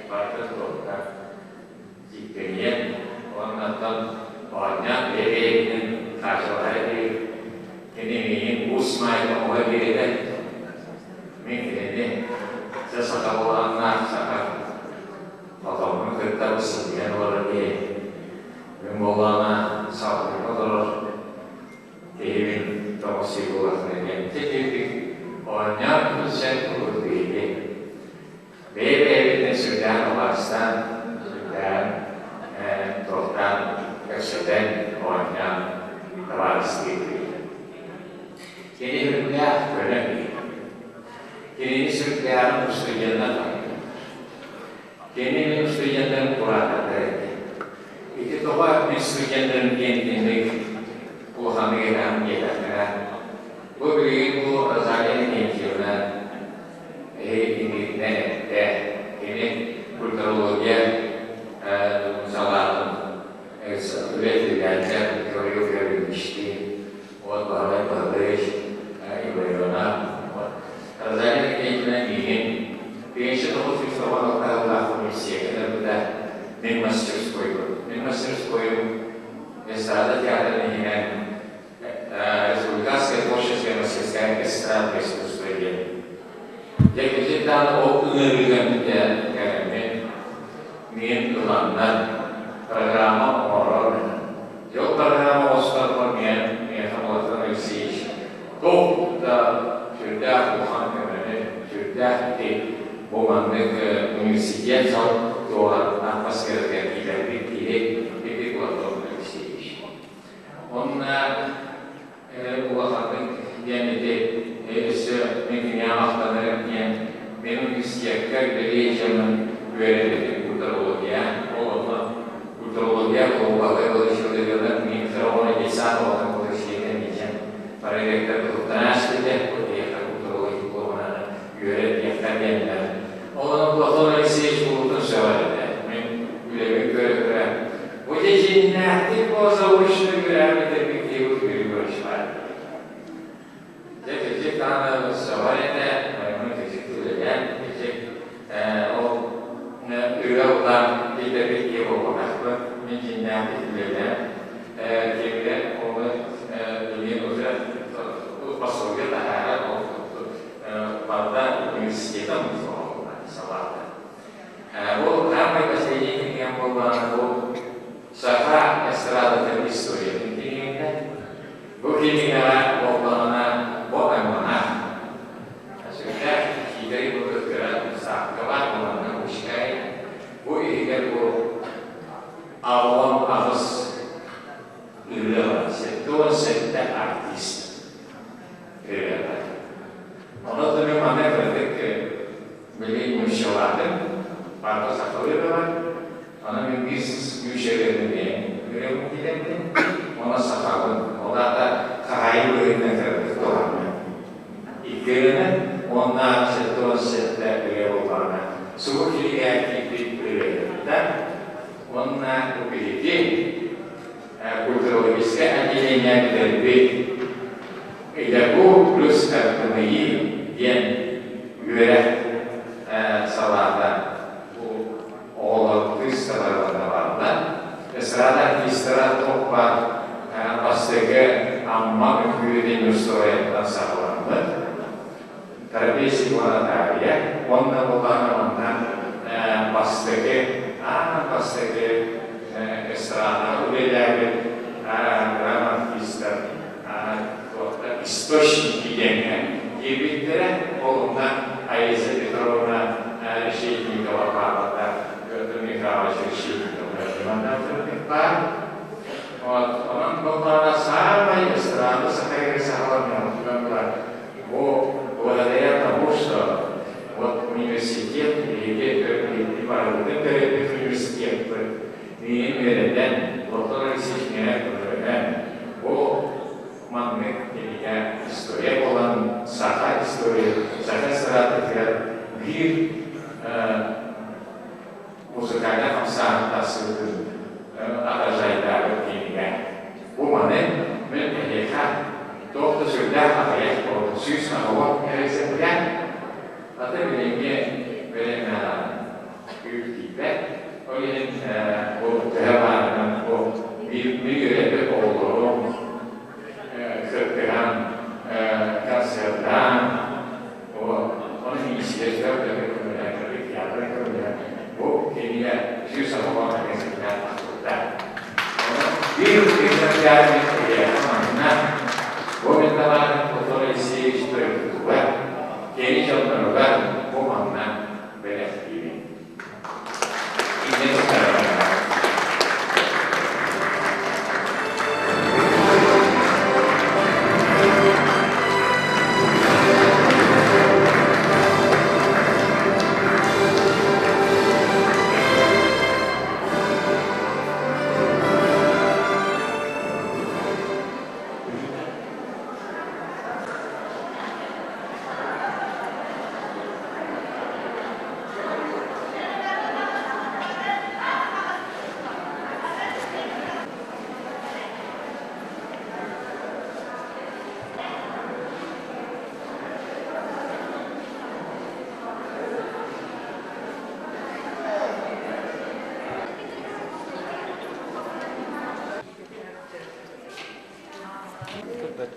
барытын туохха дьиктиниэн уонна оттон оонньоон бэйэ-бэйэбитин хаачылаһа диир кини миигин уус маайга оҥоһо биэрдэ мин кинини дьэ саха буоланнаах саха хотоммун кытта ситиһэн олорор киһи мин буоллаҕына салгыҥҥа олорор киһибин тоҕо сии буолахтара диэн ити оонньоон сылдьан курдук киһи Бэйэ-бэйэбитин сүрдээх убаастаан, сүрдээҕин туохтаан, кэпсэтэн, оонньоон табаарыстыы Кини үрдээх көнө киһи. Кинини сүрдээҕин устудьуоннар таптыыллар. Кини мин устудьуоннарым кураатардар этэ. Ити тоҕо мин студеннарым диэн итинник улаханнык этэҕин диэтэхтэрэ. Бу билигин бу Розалия Иннокентьевна Эһиги эттэ, кини культурология салаатын үлэтилээччи Гаврил Гаврильевичтиин, вот Баһылай Баһылаевич Ивановна, вот Розалия Никитична миигин 1996 сыллаах комиссия кытарбыта мин мастерскойбун. Мин мастерскойум эстрада театрын иһинэн Республиканская творческая мастерская эстрадное искусство диэн. Дьэ киһи даҕаны ол ыҥырыыга кэлэммин миин ыланнар программа оҥорор. Дьэ ол программа оҥосторбор миэн миэхэ Платон Алексеевич туох да сүрдээх улахан көмөнү, сүрдээх ити бу маннык университет сал туоҕар атмосфератыгар киирэрбит киһи ити Платон Алексеевич. Онно улаханнык диэн ити өссө мин киниэхэ махтанарым диэн мин университекка үлэлии дьонун үөрэппитим культурология. Ол онно культурология глубокая получила мин оҕону детсад оҕотун получила диэн проректор туттан ааспыта диэхэ культурология дипломунан үөрэтиэххэ диэннэр. Ол онон Платон Алексеевич кулутун сөҕөр этэ. Мин үлэбин көрө-көрө бу дьиҥнээхтик заочно үөрэҕи бүтэрбит киһи үөрүү көрүшпат. Дьэ кырдьык даҕаны сөҕөр этэ, майгын кырдьык үлэлээн, кырдьык ол үөрэ улаан киллэрбит киһи буолбатахпын. Мин дьиҥнээхтик үлэлээн, 77 артист ырыата. Онон мен манна кырдык билигин нууччалаатым, барыта сахалыы да бар. Аны мен биир нуучча ырыатын бэйэм ырыабын киллэрдим. Онон сахабын. Ол аата хаһаайын быһыытынан кырдык туһанным. Икки ырыаны уонна 77 ырыа буоллаҕына субу кинигэ киирбит ырыаһыттар уонна бу биһиги культурологическое отделение бүтэрбит ИДАГУ плюс РПНИ диэн үөрэх салаата бу оҕолор кыыс табараларына бааллар. Эстрада артистара туох баар бастакы Амма үҥкүүтүн устуоруйаттан саҕаламмыт. Трапезникова Наталья уонна буоллаҕына манна бастакы аан бастакы эстрадаҕа үлэлээбит драма артистар источники диэҥҥэ киирбиттэрэ. Ол онно Аиза Петровна Решетникова паапата Петр Михайлович Решетников баар. Вот, онон буоллаҕына саамай эстрада саха саҕаланыаҕыттан ыла бу благодаря тому, что вот университет биһиги барыбытын төрөппүт университеппыт миигин үөрэтэн, Платон Алексеевич миэхэ көмөлөһөн, бу маннык кинигэ история буолан, саха история, саха эстрадатыгар биир музыкальнай хамсааһын тахсыбытын отражайдаабыт кинигэ. Бу маны мин эһиэхэ туох да сүрдээх аҕыйах буолбут 100 эрэ Аты билиҥҥи бириэмэҕэ күүс тиийбэт. Ол иһин бу төһө баарынан бу биир үөрэппит оҕолорум кыттыһан концертаан ону министерство көмөлөһөн театр көмөлөһөн бу кинигэ 100 экземпляр тахсыбыта. Биир экземпляр манна бу мин табаарым Платон Алексеевич төрөппүтүгэр кини дьонноругар бу манна бэлэхтиибин. Инньэ туттарабын. Көрбөт.